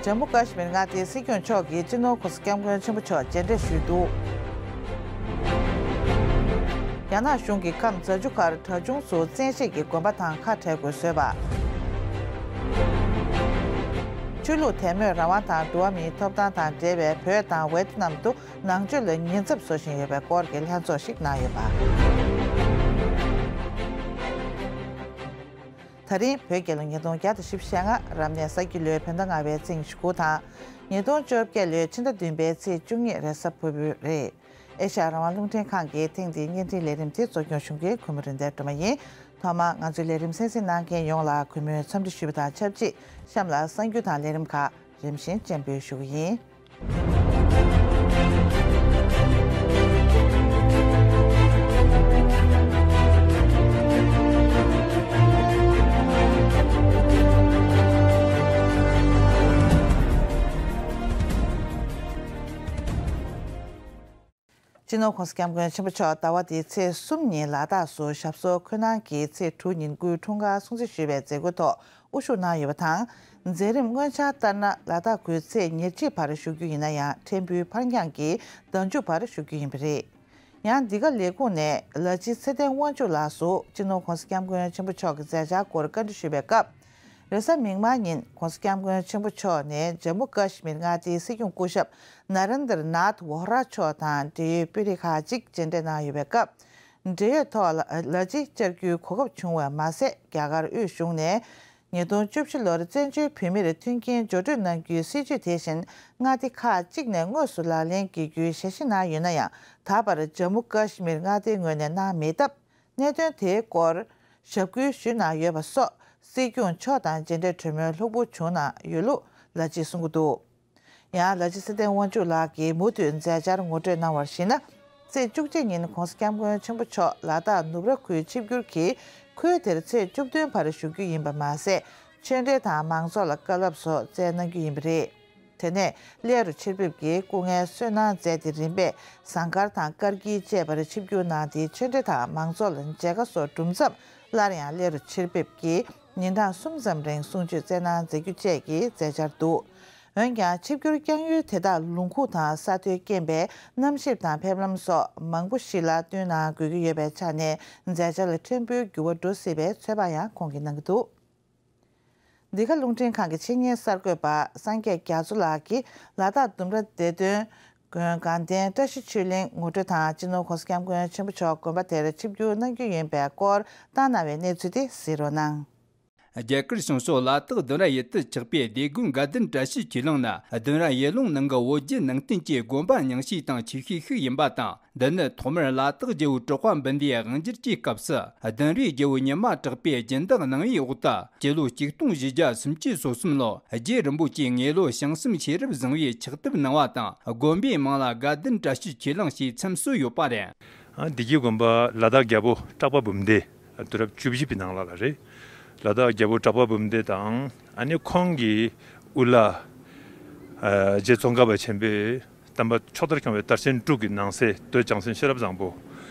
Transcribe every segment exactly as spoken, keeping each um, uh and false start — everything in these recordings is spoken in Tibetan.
ཇམ་མུ་ཀ་ཤི་མིར་མངའ་སྡེའི་སྲིད་སྐྱོང་མཆོག་གིས་སྤྱི་ནོར་༸གོང་ས་༸སྐྱབས་མགོན་ཆེན་པོ་མཆོག་མཇལ་འཕྲད་ཞུས་འདུག། རྒྱ་ནག་གཞུང་གིས་ཁམས་རྫ་ཆུ་ཁར་གྲྭ་ཆུང་སུ་བཙན་ཤེད་ཀྱིས་དགོན་པ་དང་ཁ་བྲལ་དགོས་བཟོས་པ། ཆོས་ལུགས་དད་མོས་རང་དབང་དང་འགྲོ་བ་མིའི་ཐོབ་ཐང་དང་འབྲེལ་བའི་བོད་དང་ཝེ་ཏི་ནམ་དུ་ནང་ཆོས་ལ་ཉེན་ཚབས་བཟོ་བཞིན་ཡོད་པའི་སྐོར་གྱི་ལྷན་ཚོགས་ཤིག་གནང་ཡོད་པ། ད་རིང་བོད་རྒྱལ་ལོ་ཉིས་སྟོང་བརྒྱ་དང་བཞི་བཅུ་ཞེ་ལྔ། རབ་གནས་ས་ཁྱི་ལོའི་བོད་ཟླ་ལྔ་པའི་ཚེས་ཉི་ཤུ་དགུ་དང་། ཉིས་སྟོང་བཅོ་བརྒྱད་ལོའི་ཕྱི་ཟླ་བདུན་པའི་ཚེས་བཅུ་གཉིས་རེས་གཟའ་ཕུར་བུ་རེད། ཨེ་ཤ་ཡ་རང་དབང་རླུང་འཕྲིན་ཁང་གི་ཐེངས་འདིའི་བརྙན་འཕྲིན་ལས་རིམ་དེ་གཙོ་སྐྱོང་ཞུ་མཁན་གུས་མོ་རིན་ལྡན་སྒྲོལ་མ་ཡིན། ཐོག་མར་ང་ཚོའི་ལས་རིམ་གསན་གཟིགས་གནང་མཁན་ཡོངས་ལ་གུས་མོའི་འཚམས་འདྲི་ཞུས་པ་དང་ཆབས་ཅིག་གཤམ་ལ་གསར་འགྱུར་དང་ལས་རིམ་ཁག་རིམ་བཞིན་སྤྱན་འབུལ་ཞུ་གི་ཡིན། སྤྱི་ནོར་༸གོང་ས་༸སྐྱབས་མགོན་ཆེན་པོ་མཆོག་ཟླ་བ་འདིའི་ཚེས་གསུམ་ཉིན་ལ་དྭགས་སུ་ཞབས་སོར་འཁོད་གནང་གིས་ཚེས་དྲུག་ཉིན་སྐུའི་འཁྲུངས་སྐར་སྲུང་བརྩི་ཞུས་པའི་མཛད་སྒོའི་ཐོག་དབུ་བཞུགས་གནང་ཡོད་པ་དང་། མཛད་རིམ་སྔོན་འཆར་ལྟར་ན་ལ་དྭགས་ཁུལ་ཚེས་ཉེར་གཅིག་བར་བཞུགས་རྒྱུ་ཡིན་ན་ཡང་ཕྲན་བུའི་ཕར་འགྱངས་ཀྱིས་ཟླ་མཇུག་བར་བཞུགས་རྒྱུ་ཡིན་པ་རེད། ཡང་འདི་ག་ལས་ཁུངས་ནས་ལ་སྤྱི་ཚེ་བརྟན་དབང་ཕྱུག་ལགས་སུ་སྤྱི་ནོར་༸གོང་ས་༸སྐྱབས་མགོན་ཆེན་པོ་མཆོག་གི་མཛད་འཆར་སྐོར་བཀའ་འདྲི་ཞུས་པའི་སྐབས། རེས་གཟའ་མིག་དམར་ཉིན་༸གོང་ས་༸སྐྱབས་མགོན་ཆེན་པོ་མཆོག་ནས་ཇམ་མུ་ཀ་ཤི་མིར་མངའ་སྡེའི་སྲིད་སྐྱོང་སྐུ་ཞབས་ན་རེན་དར་ནཱཐ་ཝོ་ཧ་ར་མཆོག་དང་འབྲེལ་ཡོད་དཔོན་རིགས་ཁག་ཅིག་མཇལ་འཕྲད་གནང་ཡོད་པའི་སྐབས། འབྲེལ་ཡོད་ཐོག་ལ་ལ་སྤྱི་བཅར་རྒྱུའི་གོ་སྐབས་བྱུང་བ་མ་ཟད། རྒྱ་གར་དབུས་གཞུང་ནས་ཉིས་སྟོང་བཅུ་བཞི་ལོར་བཙན་བྱོལ་བོད་མིར་མཐུན་རྐྱེན་སྦྱོར་སྤྲོད་གནང་རྒྱུའི་སྲིད་བྱུས་དེ་བཞིན་མངའ་སྡེ་ཁག་ཅིག་ནས་དངོས་སུ་ལག་ལེན་བཀལ་རྒྱུའི་ཞལ་བཞེས་གནང་ཡོད་ན་ཡང་། ད་བར་ཇམ་མུ་ཀ་ཤི་མིར་མངའ་སྡེའི་ངོས་ནས་གནང་མེད་སྟབས། གནད་དོན་དེའི་སྐོར་ཞབས་སྐུལ་ཞུས་གནང་ཡོད་པ་སོགས་སྲིད་སྐྱོང་མཆོག་དང་མཇལ་འཕྲད་གྲོས་མོལ་ལྷུག་པོ་བྱུང་གནང་ཡོད་ལུགས་ལ་སྤྱིས་གསུང་གི་འདུག། ཡང་ལ་སྤྱི་ཚེ་བརྟན་དབང་ཕྱུག་ལགས་ཀྱིས་མུ་མཐུད་མཛད་འཆར་ངོ་སྤྲོད་གནང་བར་གཞིགས་ན། ཚེས་བཅུ་གཅིག་ཉིན་༸གོང་ས་༸སྐྱབས་མགོན་ཆེན་པོ་མཆོག་ལ་དྭགས་ནུབ་ར་ཁུལ་ཆིབས་བསྒྱུར་གྱིས་ཁུལ་དེར་ཚེས་བཅུ་བདུན་བར་བཞུགས་རྒྱུ་ཡིན་པ་མ་ཟད། ཆོས་འབྲེལ་དང་མང་ཚོགས་ལ་བཀའ་སློབ་སོགས་སྩལ་གནང་རྒྱུ་ཡིན་པ་རེད། དེ་ནས་སླད་རུ་ཆེར་ཕེབས་ཀྱིས་སྐུ་ངལ་གསོས་གནང་མཛད་དེ་རིམ་པས་ཟངས་དཀར་དང་དཀར་དཀྱིལ་བཅས་པར་ཆིབས་བསྒྱུར་གནང་སྟེ་ཆོས་འབྲེལ་དང་མང་ཚོགས་ལ་མཇལ་ཁ་སོགས་གྲུབ་མཚམས་སླར་ཡང་སླད་རུ་ཆེར་ཕེབས་ཀྱིས་ཉིན་གྲངས་གསུམ་ཙམ་རིང་གསུང་ཆོས་སྩལ་གནང་མཛད་རྒྱུ་བཅས་ཀྱི་མཛད་འཆར་འདུག། འོན་ཀྱང་ཆིབས་བསྒྱུར་བསྐྱང་ཡུལ་དེ་དག་ལུང་ཁུག་དང་ས་མཐོའི་རྐྱེན་པས་གནམ་གཤིས་དང་ཕེབས་ལམ་སོགས་མང་པོ་ཞིག་ལ་བསྟུན་གནང་དགོས་ཀྱི་ཡོད་པའི་ཆ་ནས་མཛད་འཆར་ལ་ཕྲན་བུའི་འགྱུར་བ་འགྲོ་སྲིད་པའི་ཚོད་དཔག་ཡང་ཁོང་གིས་གནང་གི་འདུག། འདི་ག་རླུང་འཕྲིན་ཁང་གི་ཆེད་གཉེར་གསར་འགོད་པ་སངས་རྒྱས་རྒྱ་མཚོ་ལགས་ཀྱིས་ལ་དྭགས་ལྡུམ་ར་བདེ་དོན་དགོན་དགའ་ལྡན་བཀྲ་ཤིས་ཆོས་གླིང་ངོ་སྤྲོད་དང་སྤྱི་ནོར་༸གོང་ས་༸སྐྱབས་མགོན་ཆེན་པོ་མཆོག་དགོན་པ་དེར་ཆིབས་བསྒྱུར་གནང་རྒྱུ་ཡིན་པའི་སྐོར་བཏང་གནང་བའི་གནས་ཚུལ་དེ་གཟིགས་རོགས་གནང་། རྒྱ་གར་བྱང་ཕྱོགས་ལ་དྭགས་ལྡུམ་ར་ཡུལ་དུ་ཆགས་པའི་སྡེ་དགོན་དགའ་ལྡན་བཀྲ་ཤིས་ཆོས་གླིང་ནི་ལྡུམ་ར་ཡུལ་ལུང་ནང་གི་བོད་བརྒྱུད་ནང་བསྟན་གྱི་དགོན་པ་རྙིང་ཤོས་དང་ཆེ་ཤོས་ཤིག་ཡིན་པ་དང་། འདི་ནི་ཐོག་མར་ལ་དྭགས་རྒྱལ་པོ་གྲགས་པ་འབུམ་ལྡེའི་དབང་སྒྱུར་གྱི་སྐབས་སུ་ལྡུམ་རའི་རྒྱལ་པོ་ཉི་མ་གྲགས་པས་སྦྱིན་བདག་གནང་བའི་འོག་ཏུ་སྤྱི་ལོ་ཆིག་སྟོང་བཞི་བརྒྱ་སུམ་ཅུ་སོ་གསུམ་ལོར་རྗེ་རིན་པོ་ཆེ་དངོས་སློབ་བྱང་སེམས་ཤེས་རབ་བཟང་པོས་ཕྱག་བཏབ་གནང་བ་དང་། དགོན་པའི་མིང་ལ་དགའ་ལྡན་བཀྲ་ཤིས་ཆོས་གླིང་ཞེས་མཚམས་སུ་ཡོད་པ་རེད། ཨ། འདི་གི་དགོན་པ་ལ་དྭགས་རྒྱལ་པོ་གྲགས་པ་འབུམ་ལྡེ་དུས་རབས་བཅུ་བཞི་པའི་ནང་ལོགས་ལ་རེད། ལ་དྭགས་རྒྱལ་པོ་གྲགས་པ་འབུམ་ལྡེ་དང་ཨ་ནི་ཁོང་གི་དབུ་བླ་ཨ་རྗེ་ཙོང་ཁ་པ་ཆེན་པོས་བསྟན་པ་ཕྱོགས་མཐར་བསྐྱངས་པའི་དར་ཆེན་དྲུག་གི་ནང་གསེས་སྟོད་བྱང་སེམས་ཤེས་རབ་བཟང་པོ།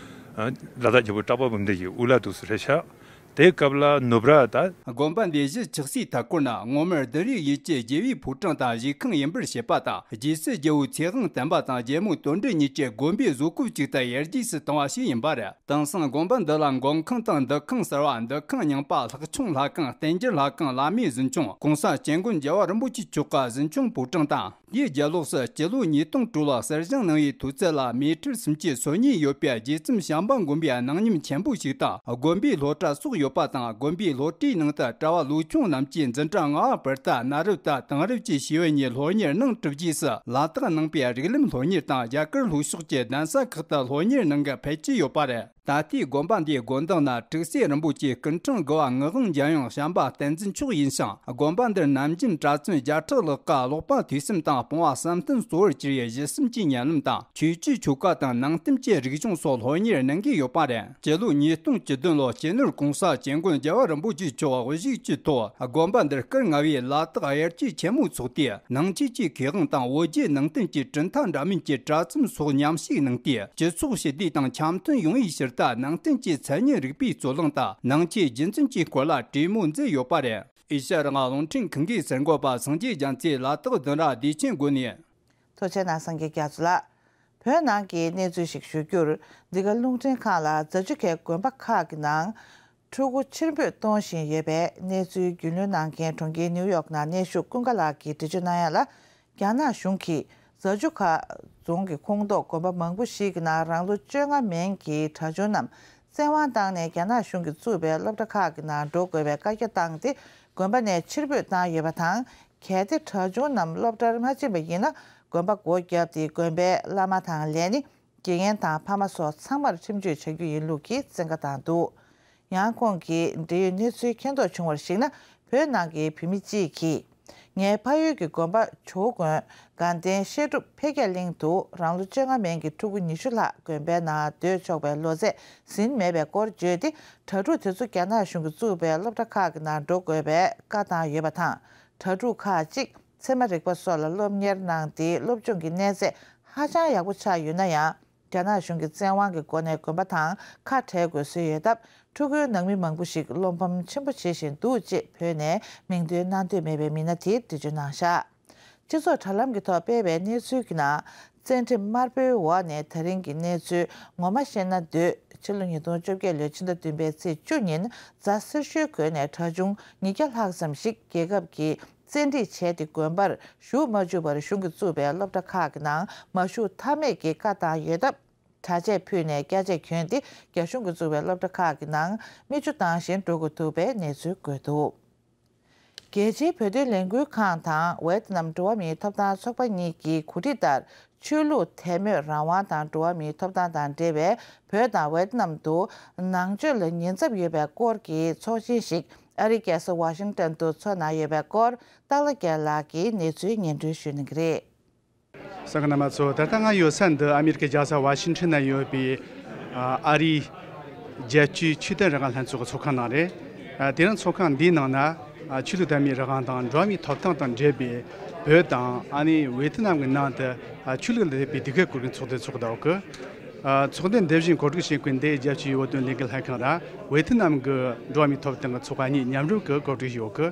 ཨ། ལ་དྭགས་རྒྱལ་པོ་གྲགས་པ་འབུམ་ལྡེ་ཡི་དབུ་བླ་འདུག་སེ་རེད་ཤག། དེའི་སྐབས་ལ་ནུབ་ར་ད། དགོན་པ་འདི་གཞི་ཆགས་སའི་མཐའ་འཁོར་ནི་སྔོན་མར་ལྡུམ་རའི་ཡུལ་གྱི་རྒྱལ་བའི་ཕོ་བྲང་དང་གཞིས་ཁང་ཡིན་པར་བཤད་པ་དང་། རྗེ་སྲས་རྒྱལ་པོ་ཚེ་དབང་བསྟན་པ་དང་རྒྱལ་མོ་དོན་གྲུབ་གཉིས་ཀྱི་དགོན་པའི་བཟོ་བཀོད་ཅིག་ཏུ་ཡར་རྒྱས་སུ་བཏང་བ་ཞིག་ཡིན་པ་རེད། དེང་སང་དགོན་པ་འདི་ལ་མགོན་ཁང་དང་འདུ་ཁང་གསར་བ། འདུ་ཁང་རྙིང་པ། ལྷག་ཆུང་ལྷ་ཁང་། རྟེན་འབྱེད་ལྷ་ཁང་། བླ་མའི་གཟིམ་ཆུང་། ༸གོང་ས་སྐྱབས་མགོན་རྒྱལ་བ་རིན་པོ་ཆེ་མཆོག་གི་གཟིམ་ཆུང་ཕོ་བྲང་དང་། དེའི་རྒྱབ་ལོགས་སུ་སྤྱི་ལོ་ཉིས་སྟོང་དྲུག་ལོར་གསར་བཞེངས་གནང་བའི་མཐོ་ཚད་ལ་མི་ཊར་སུམ་ཅུ་སོ་གཉིས་ཡོད་པའི་རྗེ་བཙུན་བྱམས་པ་མགོན་པོའི་སྣང་བརྙན་ཆེན་པོ་ཞིག་དང་། དགོན་པའི་སློབ་གྲྭ་སོགས་ཡོད་པ་དང་། དགོན་པའི་སློབ་གྲྭའི་ནང་དུ་གྲྭ་བ་ལུགས་ཆུང་རྣམས་ཀྱིས་འཛིན་གྲྭ་ལྔ་པ་བར་དུ་གནའ་རབས་དང་དེང་རབས་ཀྱི་ཤེས་ཡོན་གཉིས་སློབ་གཉེར་གནང་གྲུབ་རྗེས་སུ། ལ་དྭགས་ནང་པའི་རིགས་ལམ་སློབ་གཉེར་དང་རྒྱ་གར་ལྷོ་ཕྱོགས་ཀྱི་གདན་ས་ཁག་ཏུ་སློབ་གཉེར་གནང་གི་ཕེབས་ཀྱི་ཡོད་པ་རེད། ད་ལྟའི་དགོན་པ་འདིའི་དགོན་བདག་ནི་དྲུག་སྲས་རིན་པོ་ཆེ་སྐུ་ཕྲེང་དགུ་པ་ངག་དབང་འཇམ་དབྱངས་བྱམས་པ་བསྟན་འཛིན་མཆོག་ཡིན་ཞིང་། དགོན་པ་འདིར་ནམ་རྒྱུན་གྲྭ་བཙུན་བརྒྱ་ཕྲག་ལྷག་གིས་ཀློག་པ་ཐོས་བསམ་དང་སྤོང་བ་བསམ་གཏན་གཙོ་བོར་གྱུར་བའི་གཞི་བསམ་གྱི་ཉམས་ལེན་དང་། ཆོས་བརྒྱུད་ཆོ་ག་དང་ནང་བསྟན་གྱི་རིག་གཞུང་སོགས་སློབ་གཉེར་གནང་གི་ཡོད་པ་རེད། སྤྱི་ལོ་ཉིས་སྟོང་བཅུ་བདུན་ལོར་སྤྱི་ནོར་༸གོང་ས་༸སྐྱབས་མགོན་རྒྱལ་བ་རིན་པོ་ཆེ་མཆོག་དབུ་བཞུགས་ཀྱི་ཐོག་དགོན་པ་འདིར་སྐུ་ལྔ་པའི་ལ་དྭགས་དབྱར་སྐྱིད་ཆེན་མོ་འཚོགས་ཏེ། ནང་ཆོས་ཀྱི་མཁས་དབང་དང་བོད་བརྒྱུད་ནང་བསྟན་གྱི་གྲུབ་མཐའ་འདྲ་མིན་གྱི་གྲྭ་བཙུན་སོགས་མཉམ་ཞུགས་གནང་སྟེ། སྤྱི་ཚོགས་ཞི་བདེ་དང་འཆམ་མཐུན་ཡོང་བའི་ཕྱིར་དུ་ནང་བསྟན་གྱི་མཚན་ཉིད་རིག་པའི་རྩོད་གླེང་དང་ནང་ཆོས་རྒྱུན་འཛིན་གྱི་སྐོར་ལ་གྲོས་མོལ་མཛད་ཡོད་པ་རེད། ཨེ་ཤ་ཡ་རང་དབང་རླུང་འཕྲིན་ཁང་གི་གསར་འགོད་པ་སངས་རྒྱས་རྒྱ་མཚོས་ལ་དྭགས་བདུན་ར་བདེ་ཆེན་དགོན་ནས། ཐུགས་རྗེ་གནང་། སངས་རྒྱས་རྒྱ་མཚོ་ལགས། བོད་ནང་གི་གནས་ཚུལ་ཞིག་ཞུ་རྒྱུར། འདི་ག་རླུང་འཕྲིན་ཁང་ལ་རྫ་ཆུ་ཁའི་དགོན་པ་ཁག་གི་ནང་ཕྲུ་གུ་ཕྱིར་འབུད་གཏོང་བཞིན་ཡོད་པའི་གནས་ཚུལ་རྒྱུས་ལོན་གནང་མཁན་གྲོང་ཁྱེར་ནིའུ་ཡོག་ནང་གནས་བཞུགས་ཀུན་དགའ་ལགས་ཀྱིས་འགྲེལ་བརྗོད་གནང་ཡ་ལ། རྒྱ་ནག་གཞུང་གིས་རྫ་ཆུ་ཁ་རྫོང་གི་ཁོངས་གཏོགས་དགོན་པ་མང་པོ་ཞིག་གི་ནང་རང་ལོ་བཅོ་ལྔ་མན་གྱི་གྲྭ་ཆུང་རྣམས་བཙན་དབང་བཏང་ནས་རྒྱ་ནག་གཞུང་གིས་བཙུགས་པའི་སློབ་གྲྭ་ཁག་གི་ནང་འགྲོ་དགོས་པའི་བཀའ་རྒྱ་བཏང་སྟེ། དགོན་པ་ནས་ཕྱིར་འབུད་བཏང་ཡོད་པ་དང་། གལ་ཏེ་གྲྭ་ཆུང་རྣམས་སློབ་གྲྭར་མ་ཕྱིན་པ་ཡིན་ན། དགོན་པ་སྒོ་བརྒྱབ་སྟེ་དགོན་པའི་བླ་མ་དང་ལས་སྣེ། དགེ་རྒན་དང་ཕ་མ་སོགས་ཚང་མར་ཁྲིམས་གཅོད་བྱ་རྒྱུ་ཡིན་ལུགས་ཀྱི་བཙན་བཀའ་བཏང་འདུག། ཡང་ཁོང་གིས་འབྲེལ་ཡོད་གནས་ཚུལ་མཁྱེན་རྟོགས་བྱུང་བར་གཞིགས་ན། བོད་ནང་གི་བོད་མི་གཅིག་གིས། ངའི་ཕ་ཡུལ་གྱི་དགོན་པ་ཇོ་བོ་དགོན་དགའ་ལྡན་བཤད་སྒྲུབ་འཕེལ་རྒྱས་གླིང་དུ་རང་ལོ་བཅོ་ལྔ་མན་གྱི་ཕྲུ་གུ་ཉི་ཤུ་ལྷག་དགོན་པའི་ནང་སྡོད་ཆོག་པའི་ལོ་ཚད་ཟིན་མེད་པའི་སྐོར་བརྗོད་དེ། གྲྭ་ཕྲུག་དེ་ཚོ་རྒྱ་ནག་གཞུང་གིས་བཙུགས་པའི་སློབ་གྲྭ་ཁག་གི་ནང་འགྲོ་དགོས་པའི་བཀའ་བཏང་ཡོད་པ་དང་། གྲྭ་ཕྲུག་ཁག་ཅིག་ཚད་མ་རིག་པ་སོགས་ལ་སློབ་གཉེར་གནང་སྟེ། སློབ་སྦྱོང་གི་གནས་ཚད་ཧ་ཅང་ཡག་པོ་ཆགས་ཡོད་ན་ཡང་། རྒྱ་ནག་གཞུང་གིས་བཙན་དབང་གི་སྒོ་ནས་དགོན་པ་དང་ཁ་བྲལ་དགོས་སྲོལ་ཡོད་སྟབས། ཕྲུ་གུའི་ནང་མི་མང་པོ་ཞིག་བློ་ཕམ་ཆེན་པོ་བྱེད་བཞིན་འདུག་ཅེས་བོད་ནས་མིང་འདོན་གནང་འདོད་མེད་པའི་མི་སྣ་དེས་འགྲེལ་བརྗོད་གནང་བཞག། སྤྱི་ཚོགས་དྲ་ལམ་གྱི་ཐོག་སྤེལ་བའི་གནས་ཚུལ་གྱི་ནང་། བཙན་ཁྲིམས་དམར་པོའི་འོག་ནས་ད་རིང་གི་གནས་ཚུལ་ངོ་མ་ཤེས་ན་འདོད། ཕྱི་ལོ་ཉིས་སྟོང་བཅོ་བརྒྱད་ལོའི་ཕྱི་ཟླ་བདུན་པའི་ཚེས་བཅུ་ཉིན་རྫ་སེར་ཤུལ་དགོན་ནས་གྲྭ་ཆུང་ཉིས་བརྒྱ་ལྷག་ཙམ་ཞིག་རྒྱལ་ཁབ་ཀྱིས་བཙན་ཁྲིད་བྱས་ཏེ། དགོན་པར་ཞུགས་མ་བཅུག་པར་གཞུང་གིས་བཙུགས་པའི་སློབ་གྲྭ་ཁག་གི་ནང་མ་ཞུགས་ཐབས་མེད་ཀྱི་བཀའ་བཏང་ཡོད་སྟབས། གྲྭ་ཆས་ཕུད་ནས་སྐྱ་ཆས་གྱོན་ཏེ། རྒྱ་གཞུང་གིས་བཙུགས་པའི་སློབ་གྲྭ་ཁག་གི་ནང་མིག་ཆུ་བཏང་བཞིན་འགྲོ་དགོས་ཐུག་པའི་གནས་ཚུལ་འགོད་འདུག། རྒྱལ་སྤྱིའི་བོད་དོན་ལས་འགུལ་ཁང་དང་ཝེ་ཏི་ནམ་འགྲོ་བ་མིའི་ཐོབ་ཐང་ཚོགས་པ་གཉིས་ཀྱི་གོ་སྒྲིག་ལྟར། ཆོས་ལུགས་དད་མོས་རང་དབང་དང་འགྲོ་བ་མིའི་ཐོབ་ཐང་དང་འབྲེལ་བའི་བོད་དང་ཝེ་ཏི་ནམ་དུ་ནང་ཆོས་ལ་ཉེན་ཚབས་ཡོད་པའི་སྐོར་གྱི་ཚོགས་ཆེན་ཞིག་ཨ་རིའི་རྒྱལ་ས་ཝ་ཤིང་ཏོན་དུ་ཚོགས་གནང་ཡོད་པའི་སྐོར། སྟག་ལྷ་རྒྱལ་ལགས་ཀྱིས་གནས་ཚུལ་སྙན་སྒྲོན་ཞུ་གནང་གི་རེད། གསན་མཁན་རྣམ་པ་ཚོ། ད་ལྟ་ང་ཡོད་ས་འདི་ཨ་མི་རི་ཀའི་རྒྱལ་ས་ཝ་ཤིང་ཊོན་ན་ཡོད་པའི་ཨ་ཨ་རིའི་རྒྱལ་སྤྱིའི་ཆོས་དད་རང་དབང་ལྷན་ཚོགས་ཀྱི་ཚོགས་ཁང་ནང་རེད། ཨ་དེ་རིང་ཚོགས་ཁང་འདིའི་ནང་ན་ཨ་ཆོས་ལུགས་དད་མོས་རང་དབང་དང་འགྲོ་བ་མིའི་ཐོབ་ཐང་དང་འབྲེལ་བའི་བོད་དང་ཨ་ནི་ཝེ་ཏི་ནམ་གྱི་ནང་དུ་ཨ་ཆོས་ལུགས་ལ་དད་པའི་སྡིགས་སྐུལ་སྐོར་གྱི་ཚོགས་འདུ་ཚོགས་བསྡད་ཡོད་གི། ཨ་ཚོགས་འདུ་འདི་བཞིན་གོ་སྒྲིག་བྱེད་མཁན་འདི་རྒྱལ་སྤྱིའི་བོད་དོན་ལས་འགུལ་ལྷན་ཁང་དང་ཝེ་ཏི་ནམ་གྱི་འགྲོ་བ་མིའི་ཐོབ་ཐང་གི་ཚོགས་པ་གཉིས་མཉམ་རུབ་ཀྱིས་གོ་སྒྲིག་ཡོད་གི།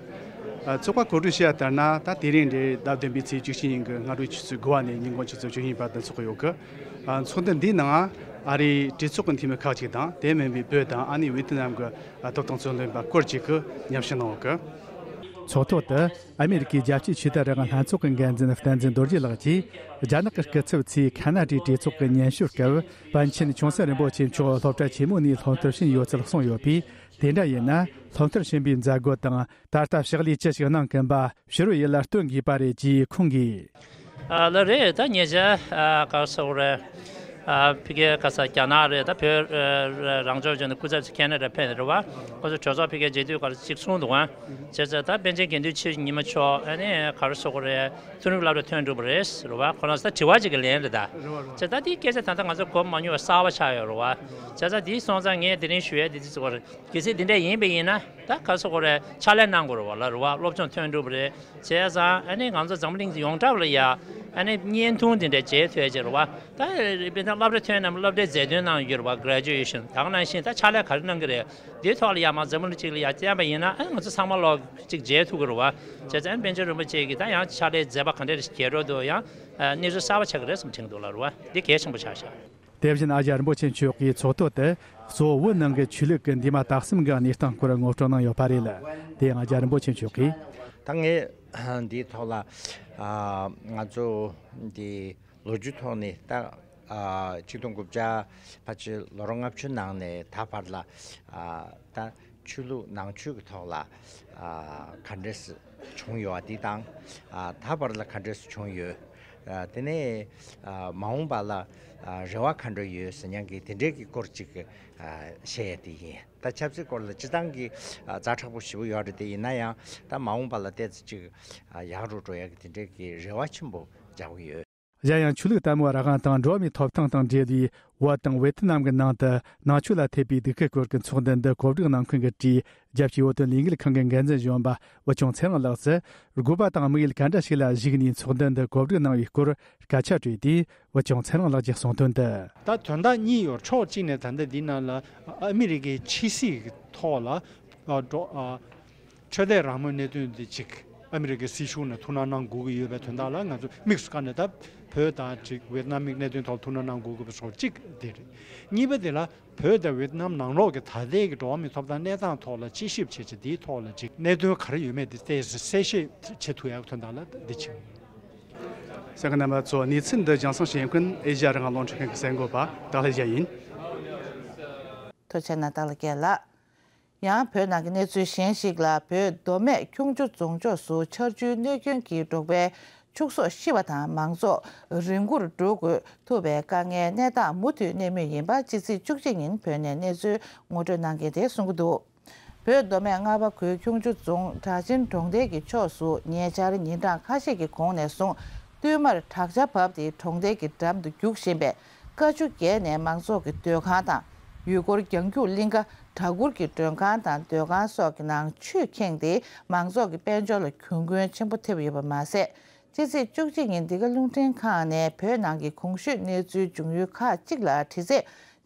ཨ་ཚོགས་པ་གོ་སྒྲིག་བྱས་པ་ལྟར་ན། ད་དེ་རིང་རེད། ཟླ་བདུན་པའི་ཚེས་བཅུ་གཅིག་ཉིན་གྱི་སྔ་དྲོའི་ཆུ་ཚོད་དགུ་པ་ནས་ཉིན་གུང་ཆུ་ཚོད་བཅུ་གཉིས་བར་དུ་འཚོགས་ཀྱི་ཡོད་གི། ཨ་ཚོགས་འདུ་འདིའི་ནང་ཨ་རིའི་གྲོས་ཚོགས་ཀྱི་འཐུས་མི་ཁག་ཅིག་དང་། དེ་མིན་པའི་བོད་དང་ཨ་ནི་ཝེ་ཏི་ནམ་གྱི་ཨ་ཐོབ་ཐང་རྩོད་ལེན་པ་སྐོར་ཅིག་གིས་མཉམ་ཞུགས་གནང་ཡོད་གི། ཚོགས་ཐོག་ཏུ་ཨ་མི་རི་ཀའི་རྒྱལ་སྤྱིའི་ཆོས་དད་རང་དབང་ལྷན་ཚོགས་ཀྱི་འགན་འཛིན་བསྟན་འཛིན་རྡོ་རྗེ་ལགས་ཀྱིས། རྒྱ་ནག་གི་སྐུ་ཚབ་ཚོས་ཁ་ན་ཌའི་གྲོས་ཚོགས་ཀྱི་སྙན་ཞུ་སྐབས། པཎ་ཆེན་ཆུང་སྲིད་རིན་པོ་ཆེ་མཆོག་སློབ་གྲྭ་ཆེན་མོ་ནས་སློབ་མཐར་ཕྱིན་ཡོད་ཚུལ་གསུངས་ཡོད་པས། དེ་འདྲ་ཡིན་ན། སློབ་མཐར་ཕྱིན་པའི་མཛད་སྒོ་དང་། ད་ལྟ་ཕྱག་ལས་ཅི་ཞིག་གནང་གིན་པ་ཕྱི་རོལ་ཡུལ་ལ་སྟོན་དགོས་པ་རེད་ཅེས་ཁོང་གིས། ཨ་ལགས་རེད། ད་ཉེ་ཆར་ཨ་ག་རེ་ཟེར་དགོས་རེད། ཨ་ཕ་གིའི་ག་ས་རྒྱ་ནག་རེད། ད་བོད་ཨ་རང་སྐྱོང་ལྗོངས་ནས་སྐུ་ཚབ་ཚོ་ཁེ་ན་ཌ་ཕེབས་ནས་རེད་བ། ཁོ་ཚོ་གྲོས་ཚོགས་ཕ་གིར་མཇལ་དུས་ག་རེ་གཅིག་གསུངས་འདུག་ཨ། བྱས་ཙང་ད་པཎ་ཆེན་དགེ་འདུན་ཆོས་ཀྱི་ཉི་མ་མཆོག་ཨ་ནི་ག་རེ་ཟེར་དགོས་རེད། མཐོ་རིམ་སློབ་གྲྭ་ཐོན་གྲུབ་པ་རེད་ཟེར་བ། ཁོ་རང་ཚོ་དྲི་བ་གཅིག་གི་ལན་རེད་ད། རེད་བ་རེད་བ། བྱས་ཙང་དེའི་སྐད་ཆ་ད་ལྟ་ང་ཚོ་གོ་མ་མྱོང་བ་གསར་པ་ཆགས་ཡོད་རེད་བ། བྱས་ཙང་དེའི་སོང་ཙང་ངས་དེ་རིང་ཞུ་ཡས་དེ་ཅི་ཟེར་དགོས་རེད། གལ་སྲིད་དེ་འདྲ་ཡིན་པ་ཡིན་ན། ད་ག་རེ་ཟེར་དགོས་རེད། ཕྱག་ལས་གནང་དགོས་རེད་བ་ལ་རེད་བ། སློབ་སྦྱོང་ཐོན་གྲུབ་པ་རེད། བྱས་ཙང་ཨ་ནི་ང་ཚོ་འཛམ་བུ་གླིང་ཡོངས་གྲགས་ལ་ཡ་ཨ་ནི་བརྙན་ཐུང་དེ་འདྲ་མཇལ་ཐུབ་ཡ་ཅིག་རེད་བ། ད་དཔེར་ན་སློབ་གྲྭ་ཐོན་ནས་སློབ་གྲྭའི་མཛད་དོན་གནང་ཡོད་རེད་བ། གྷི་རེ་ཇུ་ཨེ་ཤན་ད་ག་ནང་བཞིན་ད་ཕྱག་ལས་ག་རེ་གནང་གི་རེད། དེའི་ཐོག་ལ་ཡ་མ་འཛམ་བུ་གླིང་གཅིག་ལ་ཡ་བསྟན་པ་ཡིན་ན། ཨ་ནི་ང་ཚོ་ཚང་མ་ལོག་ཅིག་མཇལ་ཐུབ་ཀྱི་རེད་བ། བྱས་ཙང་པཎ་ཆེན་རིན་པོ་ཆེ་གིས་ད་ཡང་ཕྱག་ལས་མཛད་པ་ག་འདྲ་རེ་རྒྱས་འགྲོ་འདུག་ཡང་གནས་ཚུལ་གསར་པ་ཆགས་ཀྱི་རེད་བསམ་དྲན་འདུག་ལ་རེད་བ། འདི་གལ་ཆེན་པོ་ཆགས་ཤག། དེ་བཞིན་ཨ་ཞང་རིན་པོ་ཆེ་མཆོག་གིས་ཚོགས་ཐོག་ཏུ་གཙོ་བོ་བོད་ནང་གི་ཆོས་ལུགས་ཀྱི་འདས་མ་ད་གསུམ་གྱི་གནས་སྟངས་སྐོར་ངོ་སྤྲོད་གནང་ཡོད་པ་རེད། དེ་ཡང་ཨ་ཞང་རིན་པོ་ཆེ་མཆོག་གིས། ད་ངས་འདིའི་ཐོག་ལ་ཨ་ང་ཚོ་འདི་ལོ་རྒྱུས་ཐོག་ནས་ད་ཨ་ཆིག་སྟོང་དགུ་བརྒྱ་ཕལ་ཆེར་ལོ་རབས་ལྔ་བཅུ་ནང་ནས་ད་བར་ལ་ཨ་ད་ཆོས་ལུགས་ནང་ཆོས་ཀྱི་ཐོག་ལ་ཨ་ག་འདྲས་བྱུང་ཡོད་པ་འདི་དང་། ཨ་ད་བར་ལ་ག་འདྲས་བྱུང་ཡོད། ཨ་དེ་ནས་ཨ་མ་འོངས་པ་ལ་ཨ་རེ་བ་ག་འདྲ་ཡོད་ཟེར་མཁན་གྱི་དེ་འདྲས་ཀྱི་སྐོར་ཅིག་ཨ་བཤད་ཡ་དེ་ཡིན། ད་ཆབ་སྲིད་སྐོར་ལ་སྤྱིར་བཏང་གི་ཨ་ཛ་དྲག་པོ་ཞེ་པོ་ཡོད་རེད། དེ་ཡིན་ན་ཡང་ད་མ་འོངས་པ་ལ་ཏོག་ཙམ་ཅིག་ཨ་ཡག་རུ་འགྲོ་ཡ་གི་དེ་འདྲས་ཀྱི་རེ་བ་ཆེན་པོ་བརྒྱབ་ཀྱི་ཡོད། གཞན་ཡང་ཆོས་ལུགས་དད་མོས་རང་དབང་དང་འགྲོ་བ་མིའི་ཐོབ་ཐང་དང་འབྲེལ་བའི་བོད་དང་ཝེ་ཏི་ནམ་གྱི་ནང་དུ་ནང་ཆོས་ལ་དད་པའི་སྡིགས་སྐུལ་སྐོར་གྱི་ཚོགས་འདུ་འདི་གོ་སྒྲིག་གནང་མཁན་གྱིས་བྲིས། རྒྱལ་སྤྱིའི་བོད་དོན་ལས་འགུལ་ཁང་གི་འགན་འཛིན་གཞོན་པ་བུ་ཆུང་ཚེ་རིང་ལགས་སུ། དགོས་པ་དང་དམིགས་ཡུལ་ག་འདྲ་ཞིག་ལ་གཞིགས་ནས་ཚོགས་འདུ་འདི་གོ་སྒྲིག་གནང་བའི་སྐོར་སྐད་ཆ་དྲིས་ཏེ། བུ་ཆུང་ཚེ་རིང་ལགས་ཀྱིས་གསུངས་དོན་འདི། ད་དོན་དག་གཉིས་ཡོད། ཕྱོགས་གཅིག་ནས་ད་ལྟ་འདི་ནང་ལ་ཨ་མི་རི་ཀའི་ཕྱི་སྲིད་ཀྱི་ཐོག་ལ་ཨ་འགྲོ་ཨ་ ཆོས་དད་རང་མོས་གནད་དོན་འདི་གཅིག་ཨ་མི་རི་ཀའི་སྲིད་གཞུང་ནས་ཐུགས་སྣང་གནང་དགོས་ཀྱི་ཡོད་པའི་དོན་དག་ལ་ང་ཚོ་དམིགས་སུ་བཀར་ནས། ད་བོད་དང་གཅིག་ཝེ་ཏི་ནམ་གྱི་གནད་དོན་ཐོག་ཐུགས་སྣང་གནང་དགོས་ཀྱི་ཡོད་པའི་སོགས་གཅིག་དེ་རེད། གཉིས་པ་དེ་ལ་བོད་དང་ཝེ་ཏི་ནམ་ནང་ལོགས་ཀྱི་ད་ལྟའི་གི་འགྲོ་བ་མིའི་ཐོབ་ཐང་གནས་སྟངས་ཐོག་ལ་དཔྱད་ཞིབ་བྱས་ཚེ། འདིའི་ཐོག་ལ་གཅིག་གནད་དོན་ག་རེ་ཡོད་མེད་དེ་ཏོག་ཙམ་གསལ་བཤད་བྱེད་ཐུབ་ཡག་དོན་དག་ལ་འདི་བྱེད། གསན་མཁན་རྣམ་པ་ཚོ། གནས་ཚུལ་འདི་རྒྱང་སྲིང་ཞིག་ཡིན་ཁུན་ཨེ་ཤ་ཡ་རང་དབང་རླུང་འཕྲིན་ཁང་གི་གསར་འགོད་པ་སྟག་ལྷ་ཞྭ་ཡིན། ཐུགས་རྗེ་གནང་། སྟག་ལྷ་རྒྱལ་ལགས། ཡང་བོད་ནང་གི་གནས་ཚུལ་གཞན་ཞིག་ལ། བོད་མདོ་སྨད་ཁྱུང་མཆུ་རྫོང་ཕྱོགས་སུ་ཆར་ཆུའི་གནོད་སྐྱོན་གྱིས་འབྲོག་པའི་ཕྱུགས་ཟོག་ཤི་བ་དང་། མང་ཚོགས་རི་མགོར་འགྲོ་དགོས་ཐུག་པའི་དཀའ་ངལ་གནས་སྟངས་མུ་མཐུད་གནས་མུས་ཡིན་པ་སྤྱི་ཚེས་བཅུ་གཅིག་ཉིན་བོད་ནས་གནས་ཚུལ་ངོ་སྤྲོད་གནང་མཁན་དེས་གསུང་གི་འདུག་བོད་མདོ་སྨད་རྔ་བ་ཁུལ་ཁྱུང་མཆུ་རྫོང་གྲགས་ཆེན་གྲོང་རྡལ་གྱི་ཕྱོགས་སུ་ཉེ་ཆར་ཉིན་གྲངས་ཁ་ཤས་ཀྱི་གོང་ནས་བཟུང་བསྟུད་མར་དྲག་ཆར་བབས་ཏེ་གྲོང་རྡལ་གྱི་འགྲམ་དུ་རྒྱུག་བཞིན་པའི་ཀ་ཆུ་བརྒལ་ནས་མང་ཚོགས་ཀྱི་སྡོད་ཁང་དང་། ཡུལ་སྐོར་རྒྱང་རྒྱུག་གླིང་ཀ། གྲྭ་གུར་གྱི་མགྲོན་ཁང་དང་སྡོད་ཁང་སོགས་ཀྱི་ནང་ཆུས་ཁེངས་ཏེ་མང་ཚོགས་ཀྱི་དཔལ་འབྱོར་ལ་གྱོང་གུན་ཆེན་པོ་ཐེབས་ཡོད་པ་མ་ཟད། སྤྱི་ཚེས་བཅུ་གཅིག་ཉིན་འདི་ག་རླུང་འཕྲིན་ཁང་ནས་བོད་ནང་གི་གོང་ཞུས་གནས་ཚུལ་འབྱུང་ཡུལ་ཁག་ཅིག་ལ་དྲི་རྩད་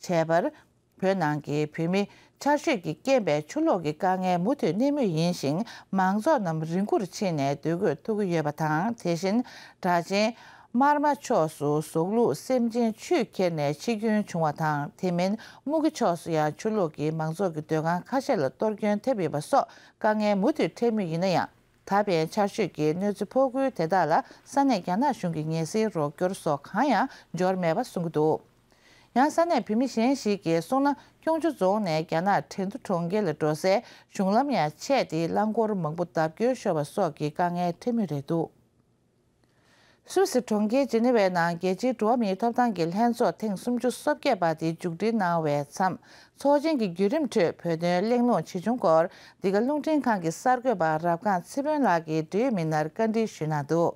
བྱས་པར། བོད་ནང་གི་བོད་མི་ཆར་ཞོད་ཀྱི་རྐྱེན་པས་ཆུ་ལོག་གི་དཀའ་ངལ་མུ་མཐུད་གནས་མུས་ཡིན་ཞིང་། མང་ཚོགས་རྣམས་རི་མགོར་ཕྱིན་ནས་སྡོད་དགོས་ཐུག་གི་ཡོད་པ་དང་། དེ་བཞིན་གྲགས་ཆེན་དམར་མ་ཕྱོགས་སུ་ཟོག་ལུག་སེམས་ཅན་ཆུས་ཁྱེར་ནས་འཆི་སྐྱོན་བྱུང་བ་དང་། དེ་མིན་སྨུག་གི་ཕྱོགས་སུ་ཡང་ཆུ་ལོག་གིས་མང་ཚོགས་ཀྱི་སྡོད་ཁང་ཁ་ཤས་ལ་གཏོར་སྐྱོན་ཐེབས་ཡོད་པ་སོགས་དཀའ་ངལ་མུ་མཐུད་འཕྲད་མུས་ཡིན་ན་ཡང་། ད་ཕན་ཆར་ཞོད་ཀྱི་གནོད་འཚེ་ཕོག་ཁུལ་དེ་དག་ལ་ས་གནས་རྒྱ་ནག་གཞུང་གི་ངལ་སེལ་རོགས་སྐྱོར་སོགས་གང་ཡང་འབྱོར་མེད་པ་གསུང་གི་འདུག་ཡང་ས་གནས་བོད་མི་གཞན་ཞིག་གིས་གསུངས་ན། ཁྱུང་མཆུ་རྫོང་ནས་རྒྱ་ནག་ཁྲེང་ཏུ་གྲོང་ཁྱེར་ལ་འགྲོ་སའི་གཞུང་ལམ་ཡང་ཆད་དེ། རླངས་འཁོར་མང་པོ་བརྡབ་སྐྱོན་ཤོར་བ་སོགས་ཀྱི་དཀའ་ངལ་འཕྲད་མུས་རེད་འདུག་སུད་སི་གྲོང་ཁྱེར་ཇི་ནི་ཝའི་ནང་རྒྱལ་སྤྱིའི་འགྲོ་བ་མིའི་ཐོབ་ཐང་གི་ལྷན་ཚོགས་ཐེངས་སུམ་ཅུ་སོ་བརྒྱད་པ་དེ་མཇུག་སྒྲིལ་གནང་བའི་མཚམས། ཚོགས་ཆེན་གྱི་བརྒྱུད་རིམ་ཁྲོད་བོད་དོན་གླེང་སློང་ཇི་བྱུང་སྐོར། འདི་ག་རླུང་འཕྲིན་ཁང་གི་གསར་འགོད་པ་རབ་སྒང་ཚེ་དཔོན་ལགས་ཀྱིས་འབྲེལ་ཡོད་མི་སྣར་བཀའ་འདྲི་ཞུས་གནང་འདུག་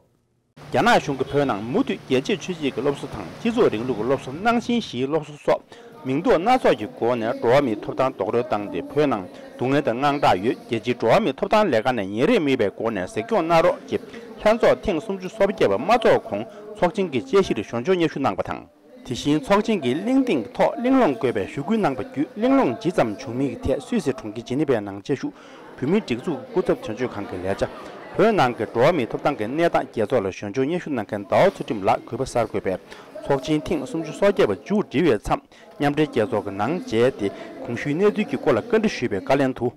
རྒྱ་ནག་གཞུང་གིས་བོད་ནང་མུ་མཐུད་རྒྱལ་གཅེས་ཆོས་གཅེས་ཀྱི་སློབ་གསོ་དང་། སྤྱི་ཚོགས་རིང་ལུགས་ཀྱི་སློབ་གསོ། གནང་སྦྱིན་ཞིའི་སློབ་གསོ་སོགས་མིང་འདོགས་སྣ་ཚོགས་ཀྱི་སྒོ་ནས་འགྲོ་བ་མིའི་ཐོབ་ཐང་རྡོག་རོལ་བཏང་སྟེ། བོད་ནང་སྡུག་བསྔལ་དང་དངངས་སྐྲག་ཡོད། རྒྱལ་སྤྱིའི་འགྲོ་བ་མིའི་ཐོབ་ཐང་ལས་ཁང་ནས་ཉིན་རེ་མིད་པའི་སྒོ་ནས་ཟས་སྐྱོང་གནང་རོགས་ཅེས་ལྷན་ཚོགས་ཐེངས་སུམ་ཅུ་སོ་བརྒྱད་པ་མ་འཚོགས་གོང་ཚོགས་ཆེན་གྱི་དཔྱད་གཞིར་ཞབས་ཞུ་སྙན་ཞུ་གནང་བ་དང་། དེ་བཞིན་ཚོགས་ཆེན་གྱི་གླེང་སྟེགས་ཐོག་གླེང་སློང་དགོས་པའི་ཞུ་སྐུལ་གནང་པ་བརྒྱུད། གླེང་སློང་ཇི་ཙམ་བྱུང་མིན་གྱི་ཐད་སུད་སི་གྲོང་ཁྱེར་ཇི་ནི་ཝའི་ནང་བཅའ་བཞུགས་བོད་མིའི་སྒྲིག་འཛུགས་ཀྱི་སྐུ་ཚབ་དོན་གཅོད་ཁང་གི་ལས་བྱ། བོད་ནང་གི་འགྲོ་བ་མིའི་ཐོབ་ཐང་གི་གནས་སྟངས་རྒྱལ་ཚོགས་ལ་ཞབས་ཞུ་སྙན་ཞུ་གནང་མཁན་ཟླ་བ་ཚུལ་ཁྲིམས་ལགས་གུས་པ་གསར་འགོད་པས། ཚོགས་ཆེན་ཐེངས་སུམ་ཅུ་སོ་བརྒྱད་པ་མཇུག་སྒྲིལ་བའི་མཚམས། མཉམ་འབྲེལ་རྒྱལ་ཚོགས་ཀྱི་ནང་མཇལ་ཏེ། གོང་ཞུས་གནས་ཚུལ་གྱི་སྐོར་ལ་བཀའ་འདྲི་ཞུས་པའི་བཀའ་ལན་དུ།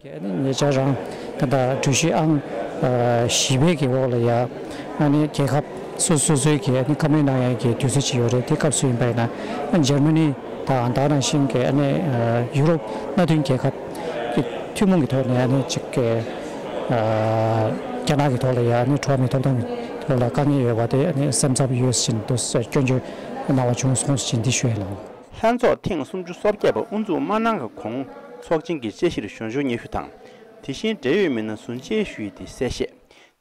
ཉེ་ཆར་རང་ད་ལྟ་གྲོས་གཞི་ཨང་བཞི་པའི་གི་འོག་ལ་ཡ། ཨ་ནི་རྒྱལ་ཁབ་སོ་སོ་སོའི་གི་ཨ་ནི་བཀའ་མོལ་གནང་ཡ་གི་དུས་ཚོད་ཅིག་ཡོད་རེད། དེ་སྐབས་སུ་ཡིན་པ་ཡིན་ན། ཨ་ནི་འཇར་མ་ནི་དང་ད་ག་ནང་བཞིན་གི་ཨ་ནི་ཡུ་རོབ་མནའ་མཐུན་རྒྱལ་ཁབ་ཀྱི་ཐུན་མོང་གི་ཐོག་ནས་ཨ་ནི་ཅིག་གི་རྒྱ་ནག་གི་ཐོག་ལ་ཡ་ཨ་ནི་འགྲོ་བ་མིའི་ཐོབ་ཐང་གི་ཐོག་ལ་དཀའ་ངལ་ཡོད་པ་དེ་ཨ་ནི་སེམས་འཚབ་ཡོད་ཟེར་བཞིན་དུ་སྐྱོན་བརྗོད་གནང་བ་བྱུང་སོང་ཟེར་བཞིན་འདི་ཞུ་ཡ་ཡིན། ལྷན་ཚོགས་ཐེངས་སུམ་ཅུ་སོ་བརྒྱད་པ་དབུ་འཛུགས་མ་གནང་གི་གོང་། ཚོགས་ཆེན་གྱི་དཔྱད་གཞིར་ཞབས་ཞུ་སྙན་ཞུ་དང་། དེ་བཞིན་འབྲེལ་ཡོད་མི་སྣ་ཟུར་མཇལ་ཞུས་ཏེ་གསལ་བཤད།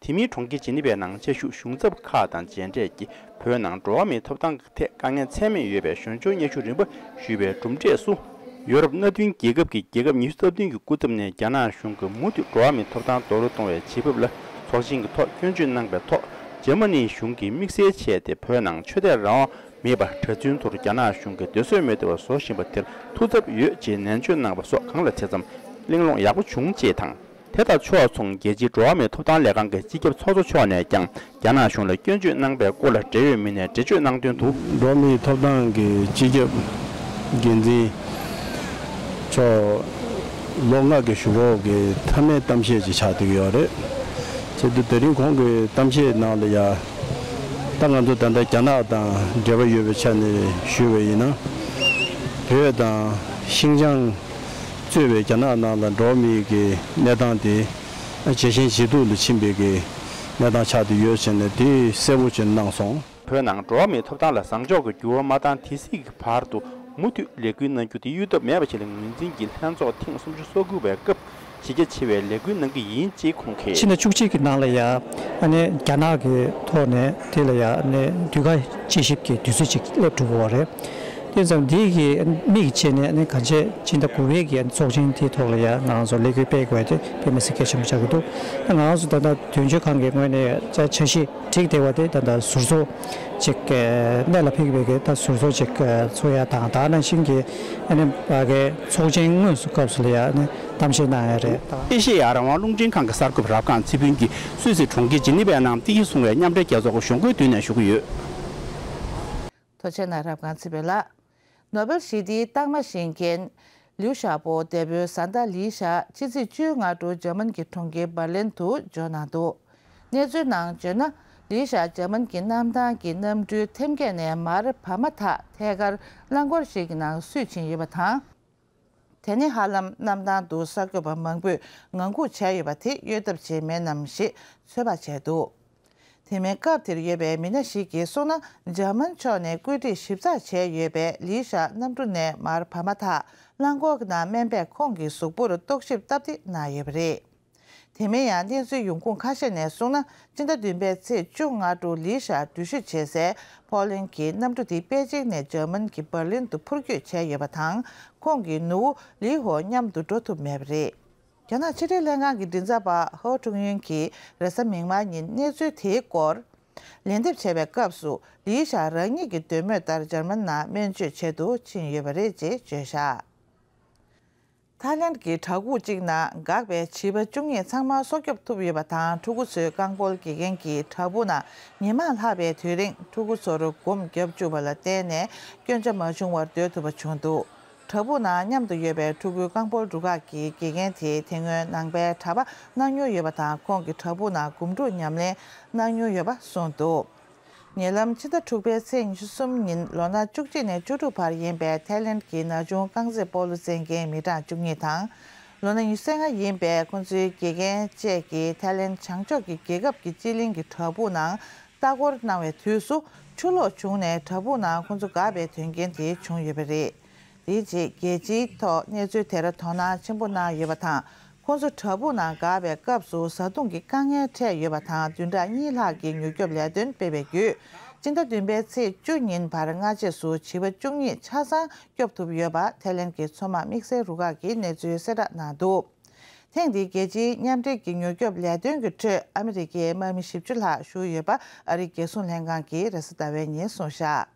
དེ་མིན་གྲོང་ཁྱེར་ཇི་ནི་ཝའི་ནང་བཅའ་བཞུགས་གཞུང་ཚབ་ཁག་དང་མཇལ་འཕྲད་ཀྱིས། བོད་ནང་འགྲོ་བ་མིའི་ཐོབ་ཐང་གི་ཐད་དཀའ་ངལ་ཚད་མེད་ཡོད་པའི་ཞབས་ཞུ་སྙན་ཞུ་རིམ་པ་ཞུས་པའི་གྲུབ་འབྲས་སུ། ཡོ་རོབ་མནའ་མཐུན་རྒྱལ་ཁབ་ཀྱི་རྒྱལ་ཁབ་ཉི་ཤུ་རྩ་བདུན་གྱི་སྐུ་ཚབ་ནས་རྒྱ་ནག་གཞུང་གིས་མུ་མཐུད་འགྲོ་བ་མིའི་ཐོབ་ཐང་རྡོག་རོལ་གཏོང་བའི་བྱེད་བབ་ལ་ཚོགས་ཆེན་གྱི་ཐོག་སྐྱོན་བརྗོད་གནང་པའི་ཐོག་འཇར་མ་ནིའི་གཞུང་གིས་དམིགས་བསལ་བྱས་ཏེ་བོད་ནང་ཆོས་དད་རང་དབང་མེད་པར་གྲྭ་བཙུན་ཚོར་རྒྱ་ནག་གཞུང་གིས་སྡོད་གསོལ་མི་བདེ་བ་བཟོ་བཞིན་པ་དེར་ཐུགས་འཚབ་ཡོད་ཅེས་ནན་བརྗོད་གནང་བ་སོགས་གང་ལ་ཐེ་ཚོམ་གླེང་སློང་ཡག་པོ་བྱུང་ཅེས་དང་། དེ་དང་ཕྱོགས་མཚུངས་རྒྱལ་སྤྱིའི་འགྲོ་བ་མིའི་ཐོབ་ཐང་ལས་ཁང་གི་སྤྱི་ཁྱབ་ཚོགས་གཙོ་མཆོག་ནས་ཀྱང་རྒྱ་ནག་གཞུང་ལ་སྐྱོན་བརྗོད་གནང་པའི་སྐོར་ལ་འབྲེལ་ཡོད་མི་སྣས་འགྲེལ་བརྗོད་གནང་དོན་དུ། འགྲོ་བ་མིའི་ཐོབ་ཐང་གི་སྤྱི་ཁྱབ་འགན་འཛིན་མཆོག་ལོ་ལྔ་གི་གཞུག་གུ་གི་མཐའ་མའི་གཏམ་བཤད་ཅིག་ཆགས་བསྡད་ཀྱི་ཡོད་རེད། བྱས་དུས་དེ་རིང་ཁོང་གི་གཏམ་བཤད་ནང་ལ་ཡ། ད་ང་ཚོ་ད་ལྟ་རྒྱ་ནག་དང་འབྲེལ་བ་ཡོད་པའི་ཆ་ནས་ཞུས་པ་ཡིན་ན། བོད་དང་ཤིན་ཅང་གཙོས་པའི་རྒྱ་ནག་ནང་ལ་འགྲོ་བ་མིའི་གི་གནས་སྟངས་དེ་ཇེ་ཞན་ཇེ་སྡུག་ལ་ཕྱིན་པའི་གི་གནས་སྟངས་ཆགས་བསྡད་ཡོད་ཟེར་ནས་དེ་གསལ་པོ་ཅིག་གནང་སོང་། བོད་ནང་འགྲོ་བ་མིའི་ཐོབ་ཐང་ལ་བཟང་ཕྱོགས་ཀྱི་འགྱུར་བ་མ་བཏང་དེ་སྲིད་ཀྱི་བར་དུ་མུ་མཐུད་ལས་འགུལ་གནང་རྒྱུ་དེ་གཡོལ་ཐབས་མེད་པ་ཞིག་ལ་ངོས་འཛིན་གྱིས་ལྷན་ཚོགས་ཐེངས་སུམ་ཅུ་སོ་དགུ་པའི་སྐབས་གཞི་རྒྱ་ཆེ་བའི་ལས་འགུལ་གནང་གི་ཡིན་ཅེས་ཁོང་གིས། ཕྱི་ཟླ་བཅུ་གཅིག་གི་ནང་ལ་ཡ་ཨ་ནི་རྒྱ་ནག་གི་ཐོག་ནས་དེ་ལ་ཡ་ཨ་ནི་དུས་བཀག་དཔྱད་ཞིབ་ཀྱི་དུས་ཚོད་ཅིག་སླེབས་འགྲོ་གི་ཡོད་རེད། དེ་ཙམ་འདི་གི་དམིགས་བྱས་ནས་ནི་གང་ཆེ་སྤྱི་ཟླ་དགུ་པའི་གི་ཚོགས་ཆེན་དེའི་ཐོག་ལ་ཡང་ང་རང་ཚོ་ལས་འགུལ་སྤེལ་དགོས་དེ་དཔེ་མི་སྲིད་གལ་ཆེན་པོ་ཆགས་ཀྱི་འདུག་ང་རང་ཚོ་ད་ལྟ་དོན་གཅོད་ཁང་གི་ངོས་ནས་ཡང་འཆར་གཞི་བསྒྲིགས་བསྡད་པ་དེ་ད་ལྟ་ཟུར་ཚོགས་ཅིག་གནད་ལ་འཕིགས་པའི་གི་ད་ཟུར་ཚོགས་ཅིག་ཚོགས་ཡ་དང་། ད་ནང་བཞིན་གྱི་ཨ་ནི་ཕ་གི་ཚོགས་ཆེན་དངོས་སུ་སྐབས་སུ་ལ་ཡང་ནི་གཏམ་བཤད་གནང་ཡ་རེད། ཨེ་ཤེ་ཡ་རང་དབང་རླུང་འཕྲིན་ཁང་གི་གསར་འགོད་པ་རབ་སྒང་ཚེ་ཕུན་གྱིས་སུད་སི་གྲོང་ཁྱེར་ཇི་ནི་ཝའི་ནང་དེ་གའི་སྲུང་བའི་མཉམ་འབྲེལ་རྒྱལ་ཚོགས་ཀྱི་གཞུང་སྒོའི་མདུན་ནས་ཞུ་གི་ཡོད། ཐུགས་རྗེ་གནང་རབ་སྒང་ཚེ་ཕུན་ལགས། ནོ་བེལ་ཞི་བདེའི་རྟགས་མ་བཞེས་མཁན་ལིའུ་ཞའོ་པོ་འདས་པོའི་བཟའ་ཟླ་ལི་ཞའོ་ཕྱི་ཚེས་བཅོ་ལྔ་དྲོ་འཇར་མན་གྱི་གྲོང་ཁྱེར་འབར་ལིན་དུ་འབྱོར་གནང་འདུག་གནས་ཚུལ་ནང་བརྗོད་ན། ལི་ཞའོ་འཇར་མན་གྱི་གནམ་ཐང་གི་གནམ་གྲུའི་ཐེམ་སྐས་ནས་མར་བབས་མ་ཐག་ཐད་ཀར་རླངས་འཁོར་ཞིག་གི་ནང་བསུས་ཕྱིན་ཡོད་པ་དང་། དེ་ནི་ཧ་ལམ་གནམ་ཐང་དུ་གསར་འགོད་པ་མང་པོས་ངང་སྒུག་བྱས་ཡོད་པ་དེ་གཡོལ་ཐབས་བྱས་མེད་ནམ་ཞེས་ཚོད་དཔག་བྱས་འདུག་དེ་མིན་སྐབས་དེར་ཡོད་པའི་མི་སྣ་ཞིག་གིས་གསུངས་ན། འཇར་མན་ཕྱོགས་ནས་བཀོད་སྒྲིག་ཞིབ་ཚགས་བྱས་ཡོད་པས་ལི་ཞའོ་གནམ་གྲུ་ནས་མར་བབས་མ་ཐག་རླངས་འཁོར་གྱི་ནང་སྨན་པས་ཁོང་གི་གཟུགས་པོར་རྟོག་ཞིབ་སྟབས་བདེ་གནང་ཡོད་པ་རེད། དེ་མིན་ཡང་གནས་ཚུལ་ཡོང་ཁུངས་ཁ་ཤས་ནས་གསུངས་ན། སྤྱི་ཟླ་བདུན་པའི་ཚེས་བཅོ་ལྔ་དྲོ་ལི་ཞའོ་འགྲུལ་བཞུད་བྱེད་སའི་ཕོ་ལན་གྱི་གནམ་གྲུ་དེ་པེ་ཅིང་ནས་འཇར་མན་གྱི་འབར་ལིན་དུ་འཕུར་སྐྱོད་བྱས་ཡོད་པ་དང་། ཁོང་གི་ནུ་བོ་ལི་ཧོ་མཉམ་དུ་འགྲོ་ཐུབ་མེད་པ་རེད། རྒྱ་ནག་ཕྱི་དྲིལ་ལྷན་ཁང་གི་མགྲིན་ཚབ་པ་ཧོ་ཀྲུང་ཡུན་གྱིས་རེས་གཟའ་མིག་དམར་ཉིན་གནས་ཚུལ་དེའི་སྐོར་ལན་འདེབས་བྱས་པའི་སྐབས་སུ། ལི་ཞའོ་རང་ཉིད་ཀྱི་འདོད་མོས་ལྟར་འཇར་མན་ནང་སྨན་བཅོས་བྱེད་དུ་ཕྱིན་ཡོད་པ་རེད་ཅེས་བརྗོད་བཞག་ཐའི་ལེན་གྱི་བྲག་ཕུག་ཅིག་ནང་འགག་པའི་བྱིས་པ་བཅུ་གཉིས་ཚང་མ་སྲོག་སྐྱོབ་ཐུབ་ཡོད་པ་དང་། ཕྲུ་གུ་ཚོའི་རྐང་སྤོལ་དགེ་རྒན་གྱིས་བྲག་ཕུག་ནང་ཉི་མ་ལྷག་པའི་དུས་རིང་ཕྲུ་གུ་ཚོར་སྒོམ་བརྒྱབ་བཅུག་པ་ལ་བརྟེན་ནས་སྐྱོན་ཆ་མ་བྱུང་བར་སྡོད་ཐུབ་པ་བྱུང་འདུག་བྲག་ཕུག་ནང་མཉམ་དུ་ཡོད་པའི་ཕྲུ་གུའི་རྐང་སྤོལ་རུ་ཁག་གི་དགེ་རྒན་དེས་དེ་སྔོན་ནང་པའི་གྲྭ་པ་གནང་མྱོང་ཡོད་པ་དང་། ཁོང་གིས་བྲག་ཕུག་ནང་སྒོམ་སྒྲུབ་ཉམས་ལེན་གནང་མྱོང་ཡོད་པ་གསུངས་འདུག་ཉེ་ལམ་ཕྱི་ཟླ་དྲུག་པའི་ཚེས་ཉི་ཤུ་གསུམ་ཉིན་ལོ་ན་བཅུ་གཅིག་ནས་བཅུ་དྲུག་བར་ཡིན་པའི་ཐའི་ལེན་གྱི་ན་ཆུང་རྐང་རྩེད་སྤོ་ལོ་རྩེད་མཁན་མི་གྲངས་བཅུ་གཉིས་དང་། ལོ་ན་ཉི་ཤུ་རྩ་ལྔ་ཡིན་པའི་ཁོང་ཚོའི་དགེ་རྒན་བཅས་ཀྱིས་ཐའི་ལེན་བྱང་ཕྱོགས་ཀྱི་རྒྱལ་ཁབ་ཀྱི་སྤྱི་གླིང་གི་བྲག་ཕུག་ནང་ལྟ་སྐོར་གནང་བའི་དུས་སུ། ཆུ་ལོག་བྱུང་ནས་བྲག་ཕུག་ནང་ཁོང་ཚོ་འགག་པའི་དོན་རྐྱེན་དེ་བྱུང་ཡོད་པ་རེད། དེའི་རྗེས་རྒྱལ་སྤྱིའི་ཐོག་གནས་ཚུལ་དེར་དོ་སྣང་ཆེན་པོ་གནང་ཡོད་པ་དང་། ཁོང་ཚོ་བྲག་ཕུག་ནང་འགག་པའི་སྐབས་སུ་བཟའ་བཏུང་གི་དཀའ་ངལ་འཕྲད་ཡོད་པ་དང་། བདུན་ཕྲག་གཉིས་ལྷག་གི་མྱུར་སྐྱོབ་ལས་དོན་སྤེལ་བའི་བརྒྱུད། སྤྱི་ཟླ་བདུན་པའི་ཚེས་བཅུ་ཉིན་བར་སྔ་རྗེས་སུ་བྱིས་པ་བཅུ་གཉིས་ཆ་ཚང་སྐྱོབ་ཐུབ་ཡོད་པ་ཐའི་ལེན་གྱི་མཚོ་དམག་དམིགས་བསལ་རུ་ཁག་གིས་གནས་ཚུལ་གསལ་བསྒྲགས་གནང་འདུག་ཐེངས་འདིའི་རྒྱལ་སྤྱིའི་མཉམ་འབྲེལ་གྱི་མྱུར་སྐྱོབ་ལས་དོན་གྱི་ཁྲོད་ཨ་མི་རི་ཀའི་དམག་མི་བཞི་བཅུ་ལྷག་ཞུགས་ཡོད་པ་ཨ་རིའི་རྒྱལ་སྲུང་ལྷན་ཁང་གིས་རེས་གཟའ་ཟླ་བའི་ཉིན་གསུངས་བཞག་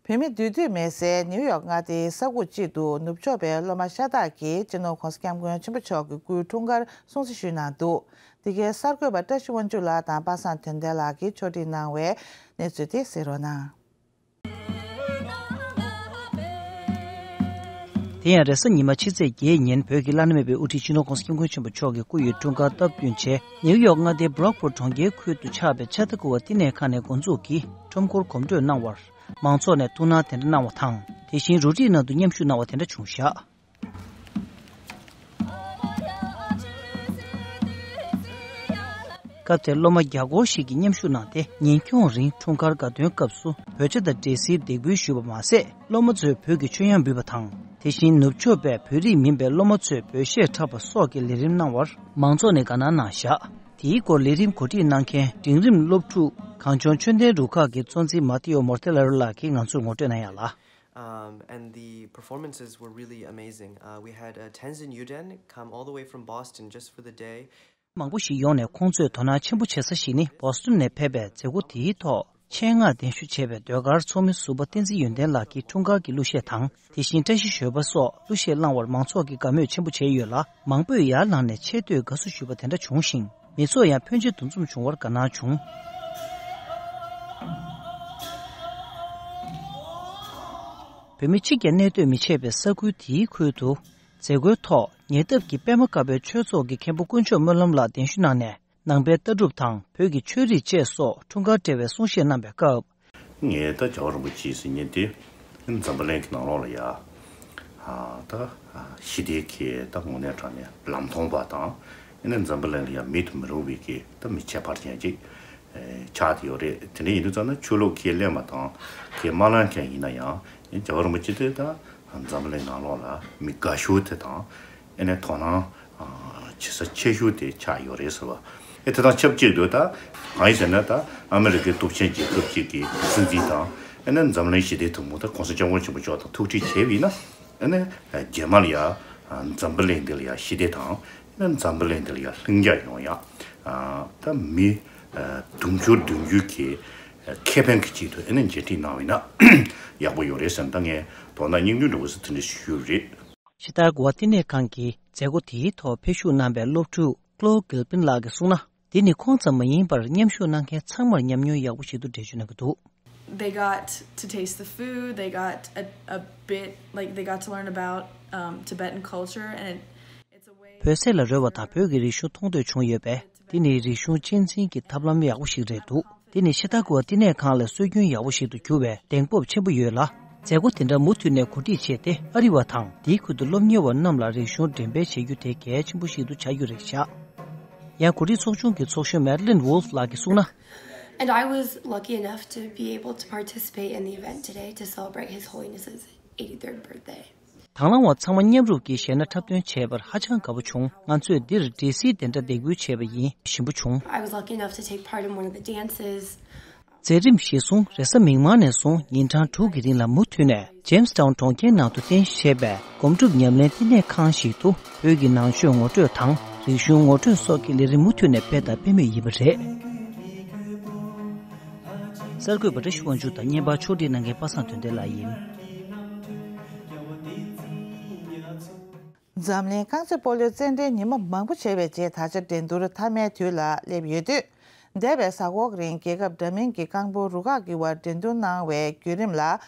བོད་མི་འདུས་སྡོད་མེད་སའི་ནིའུ་ཡོག་མངའ་སྡེའི་ས་ཁུག་ཅིག་ཏུ་ནུབ་ཕྱོགས་པའི་སློབ་མ་ཤ་སྟག་གིས་སྤྱི་ནོར་༧གོང་ས་༧སྐྱབས་མགོན་ཆེན་པོ་མཆོག་གི་སྐུའི་འཁྲུངས་སྐར་སྲུང་བརྩི་ཞུས་གནང་འདུག་འདི་གའི་གསར་འགོད་པ་བཀྲ་ཤིས་དབང་ཕྱུག་ལགས་དང་པ་སངས་དོན་ལྡན་ལགས་ཀྱིས་ཕྱོགས་སྒྲིག་གནང་བའི་གནས་ཚུལ་དེ་གསན་རོགས་གནང་། དེ་ཡང་རེས་གཟའ་ཉི་མ་ཕྱི་ཚེས་བརྒྱད་ཉིན་བོད་ཀྱི་བླ་ན་མེད་པའི་དབུ་ཁྲིད་སྤྱི་ནོར་༧གོང་ས་༧སྐྱབས་མགོན་ཆེན་པོ་མཆོག་གི་སྐུ་ཡི་འཁྲུངས་སྐར་སྟབས་བསྟུན་ཆེད་ནིའུ་ཡོག་མངའ་སྡེའི་སྦྲོག་ཕོར་གྲོང་ཁྱེར་ཁུལ་དུ་ཆགས་པའི་ཆ་ཏ་ཀུ་ཝ་བསྟི་གནས་ཁང་ནས་འགོ་འཛུགས་ཀྱིས་ཁྲོམ་སྐོར་གོམ་བགྲོད་གནང་བར། མང་ཚོགས་ནས་ཐུགས་སྣང་དེ་འདྲ་གནང་བ་དང་། དེ་བཞིན་རུ་སྒྲིག་ནང་དུ་མཉམ་ཞུགས་གནང་བ་དེ་འདྲ་བྱུང་བཞག་སྐབས་དེར་སློབ་མ་བརྒྱ་སྐོར་ཞིག་གིས་མཉམ་ཞུགས་གནང་སྟེ། ཉིན་འཁྱོངས་རིང་འཁྲུངས་སྐར་དགའ་སྟོན་སྐབས་སུ་བོད་ཇ་དང་འབྲས་སིལ་འདེགས་འབུལ་ཞུས་པ་མ་ཟད། སློབ་མ་ཚོས་བོད་ཀྱི་ཆོས་དབྱངས་འབུལ་བ་དང་། དེ་བཞིན་ནུབ་ཕྱོགས་པས་བོད་རིགས་མིན་པའི་སློབ་མ་ཚོས་འབོད་གཞས་འཁྲབ་པ་སོགས་ཀྱི་ལས་རིམ་གནང་བར་མང་ཚོགས་ནས་དགའ་སྣང་གནང་བཞག་དེའི་སྐོར་ལས་རིམ་གོ་སྒྲིག་གནང་མཁན་འབྲིང་རིམ་སློབ་ཕྲུག་གངས་ལྗོངས་ཆོས་ལྡན་རུ་ཁག་གི་གཙོ་འཛིན་མ་ཏི་ཡོ་མོར་ཏེ་ལ་རུ་ལགས་ཀྱིས་ང་ཚོར་ངོ་སྤྲོད་གནང་ཡག་ལ། Um, and the performances were really amazing. Uh, we had uh, Tenzin Yuden come all the way from Boston just for the day. མང་པོ་ཞིག་ཡོང་ནས་ཁོང་ཚོས་དོ་སྣང་ཆེན་པོ་བྱེད་ས་ཞིག་ནི་བོ་སི་ཊོན་ནས་ཕེབས་པའི་མཛད་སྒོ་དེའི་ཐོག་ཆེད་མངགས་གདན་ཞུ་བྱས་པའི་ཟློས་གར་ཚོགས་མི་ཟུར་པ་བསྟན་འཛིན་ཡོན་ཏན་ལགས་ཀྱིས་འཁྲུངས་སྐར་གྱི་གླུ་གཞས་དང་། དེ་བཞིན་བཀྲ་ཤིས་ཞོལ་པ་སོགས་གླུ་གཞས་བླངས་བར་མང་ཚོགས་ཀྱིས་དགའ་མོས་ཆེན་པོ་བྱས་ཡོད་ལ། མང་པོས་ཡར་ལངས་ནས་ཆེ་བསྟོད་དགའ་བསུ་ཞུས་པ་དེ་འདྲ་བྱུང་ཞིང་། མི་ཚོགས་ཡང་ཕོན་ཆེ་འདུ་འཛོམས་བྱུང་བར་དགའ་སྣང་བྱུང་། བོད་མི་གཅིག་ཀྱང་གནས་སྡོད་མི་བྱེད་པའི་ས་ཁུལ་དེའི་ཁུལ་དུ། མཛད་སྒོའི་ཐོག་ཉེ་འདབས་ཀྱི་པདྨ་དཀར་པོའི་ཆོས་ཚོགས་ཀྱི་མཁན་པོ་དཀོན་མཆོག་སྨོན་ལམ་ལགས་གདན་ཞུ་གནང་ནས། ནང་པའི་ལྟ་གྲུབ་དང་བོད་ཀྱི་ཆོས་རིག་བཅས་སོགས་འཁྲུངས་སྐར་འབྲེལ་བའི་གསུང་བཤད་གནང་བའི་སྐབས། ངས་ད་རྒྱལ་བ་རིན་པོ་ཆེ་ཟེར་མཁན་དེ་འཛམ་བུ་གླིང་གི་ནང་ལོགས་ལ་ཡ། ད་ཞི་བདེ་གི་ད་དངོས་གནས་དྲང་གནས་ལམ་མཐོང་པ་དང་། ཨེ་ནས་འཛམ་བུ་གླིང་ལ་ཡ་མེད་དུ་མི་རུང་བའི་གི་ད་མི་ཁྱད་པར་ཅན་ཅིག་ཆགས་ཏེ་ཡོད་རེད། དེ་འདྲ་ཡིན་དུས་ཙང་ན་ཆོས་ལུགས་ཁས་ལེན་པ་དང་ཁས་མ་ལེན་མཁན་ཡིན་ན་ཡང་། རྒྱལ་བ་རིན་པོ་ཆེ་དེ་ད་འཛམ་བུ་གླིང་ནང་ལོགས་ལ་མི་དགའ་ཤོས་དེ་དང་། ཨེ་ནས་དོ་སྣང་ཨ་བྱེད་ས་ཆེ་ཤོས་དེ་ཆགས་ཡོད་རེད་ཟེར་བ། ཨེ་དེ་དང་ཆབས་ཅིག་ཏུ་ད་གང་ཡིན་ཟེར་ན། ད་ཨ་མི་རི་ཀའི་སྟོབས་ཆེན་རྒྱལ་ཁབ་ཅིག་གི་སྲིད་འཛིན་དང་ ཨ་ནི་འཛམ་གླིང་ཞི་བདེའི་ཐུན་མོང་ད་༸གོང་ས་༸སྐྱབས་མགོན་ཆེན་པོ་མཆོག་དང་ཐུག་འཕྲད་བྱས་པ་ཡིན་ན། ཨ་ནི་རྗེས་མ་ལ་ཡ་འཛམ་བུ་གླིང་འདི་ལ་ཡ་ཞི་བདེ་དང་། ཨ་ནི་འཛམ་བུ་གླིང་འདི་ལ་ཡ་ལྷིང་འཇགས་ཡོང་ཡ། ད་མི་དུང་ཕྱུར་བདུན་ཅུ་གི་ཁེ་ཕན་གྱི་ཆེད་དུ་ཨ་ནི་མཇལ་འཕྲད་གནང་བ་ཡིན་ན་ཡག་པོ་ཡོད་རེད་བསམ། ད་ངས་དོ་སྣང་སྙིང་བསྡུས་འདྲ་བོ་ཞིག་དེ་འདྲ་ཞུས་རེད། ཤི་ཏཱ་གུ་ཝ་བསྟི་གནས་ཁང་གི་མཛད་སྒོ་དེའི་ཐོག་ཕེབས་ཞུགས་གནང་པའི་སློབ་ཕྲུག་ཀློ་གིལ་པིན་ལགས་ཀྱིས་གསུངས་ན། འདི་ནི་ཁོང་ཙམ་མ་ཡིན་པར་མཉམ་ཞུགས་གནང་མཁན་ཚང་མར་ཉམས་མྱོང་ཡག་པོ་ཞིག་ཏུ་འགྲེལ་བརྗོད་གནང་གི་འདུག They got to taste the food, they got a, a bit, like, they got to learn about, um, Tibetan culture, and it, it's a way. བོད་ཟས་ལ་རོལ་བ་དང་བོད་ཀྱི་རིག་གཞུང་མཐོང་ཐོས་བྱུང་ཡོད་པས། འདི་ནི་རིག་གཞུང་གཅེས་འཛིན་གྱི་ཐབས་ལམ་ཡག་པོ་ཞིག་རེད་འདུག་འདི་ནི་ཤི་ཏཱ་གུ་ཝ་བསྟི་གནས་ཁང་ལ་སྲོལ་རྒྱུན་ཡག་པོ་ཞིག་ཏུ་གྱུར་བའི་གདེང་སྤོབས་ཆེན་པོ་ཡོད་ལ། མཛད་སྒོ་དེ་འདྲ་མུ་མཐུད་ནས་གོ་སྒྲིག་བྱས་ཏེ། ཨ་རི་བ་དང་དེའི་ཁུལ་དུ་སློབ་གཉེར་བ་རྣམས་ལ་རིག་གཞུང་འགྲེམས་སྤེལ་བྱེད་རྒྱུ་དེ་གལ་ཆེན་པོ་ཞིག་ཏུ་ཆགས་རྒྱུ་རེད་བཞག་ཡང་གོ་སྒྲིག་ཚོགས་ཆུང་གི་ཚོགས་གཞོན་Madeline Wolf ལགས་ཀྱིས་གསུངས་ན། And I was lucky enough to be able to participate in the event today to celebrate His Holiness's eighty-third birthday. དང་བླངས་པ་ཚང་མ་མཉམ་རུབ་ཀྱིས་གཞས་སྣ་འཁྲབ་སྟོན་བྱས་པར་ཧ་ཅང་དགའ་པོ་བྱུང་། ང་ཚོས་འདིར་འབྲས་སིལ་དེ་འདྲ་འདེགས་འབུལ་བྱས་པ་ཡིན། ཞིམ་པོ་བྱུང་། I was lucky enough to take part in one of the dances. མཛད་རིམ་གཞིར་བཟུང་རེས་གཟའ་མིག་དམར་ནས་བཟུང་ཉིན་གྲངས་དྲུག་གི་རིང་ལ་མུ་མཐུད་ནས་Jamestown་གྲོང་ཁྱེར་ནང་དུ་རྟེན་གཞི་བྱས་པའི་སྒོམ་སྒྲུབ་ཉམས་ལེན་བསྟི་གནས་ཁང་ཞིག་ཏུ་བོད་ཀྱི་ནང་ཆོས་ངོ་སྤྲོད་དང་རིག་གཞུང་ངོ་སྤྲོད་སོགས་ཀྱི་ལས་རིམ་མུ་མཐུད་ནས་སྤེལ་དང་སྤེལ་མུས་ཡིན་པ་རེད། གསར་འགོད་པ་བཀྲ་ཤིས་དབང་ཕྱུག་དང་བརྙན་པར་ཕྱོགས་སྒྲིག་གནང་མཁན་པ་སངས་དོན་ལྡན་ལགས་ཡིན། འཛམ་གླིང་རྐང་རྩེད་སྤོ་ལོའི་རྩེད་འགྲན་ཉི་མ་མང་པོ་བྱས་པའི་རྗེས་ད་ཆ་འགྲན་བསྡུར་མཐའ་མའི་དུས་ལ་སླེབས་ཡོད་དུས། འདས་པའི་གཟའ་འཁོར་རིང་རྒྱལ་ཁབ་འདྲ་མིན་གྱི་རྐང་སྤོལ་རུ་ཁག་གི་དབར་འགྲན་བསྡུར་གནང་བའི་བརྒྱུད་རིམ་ལ་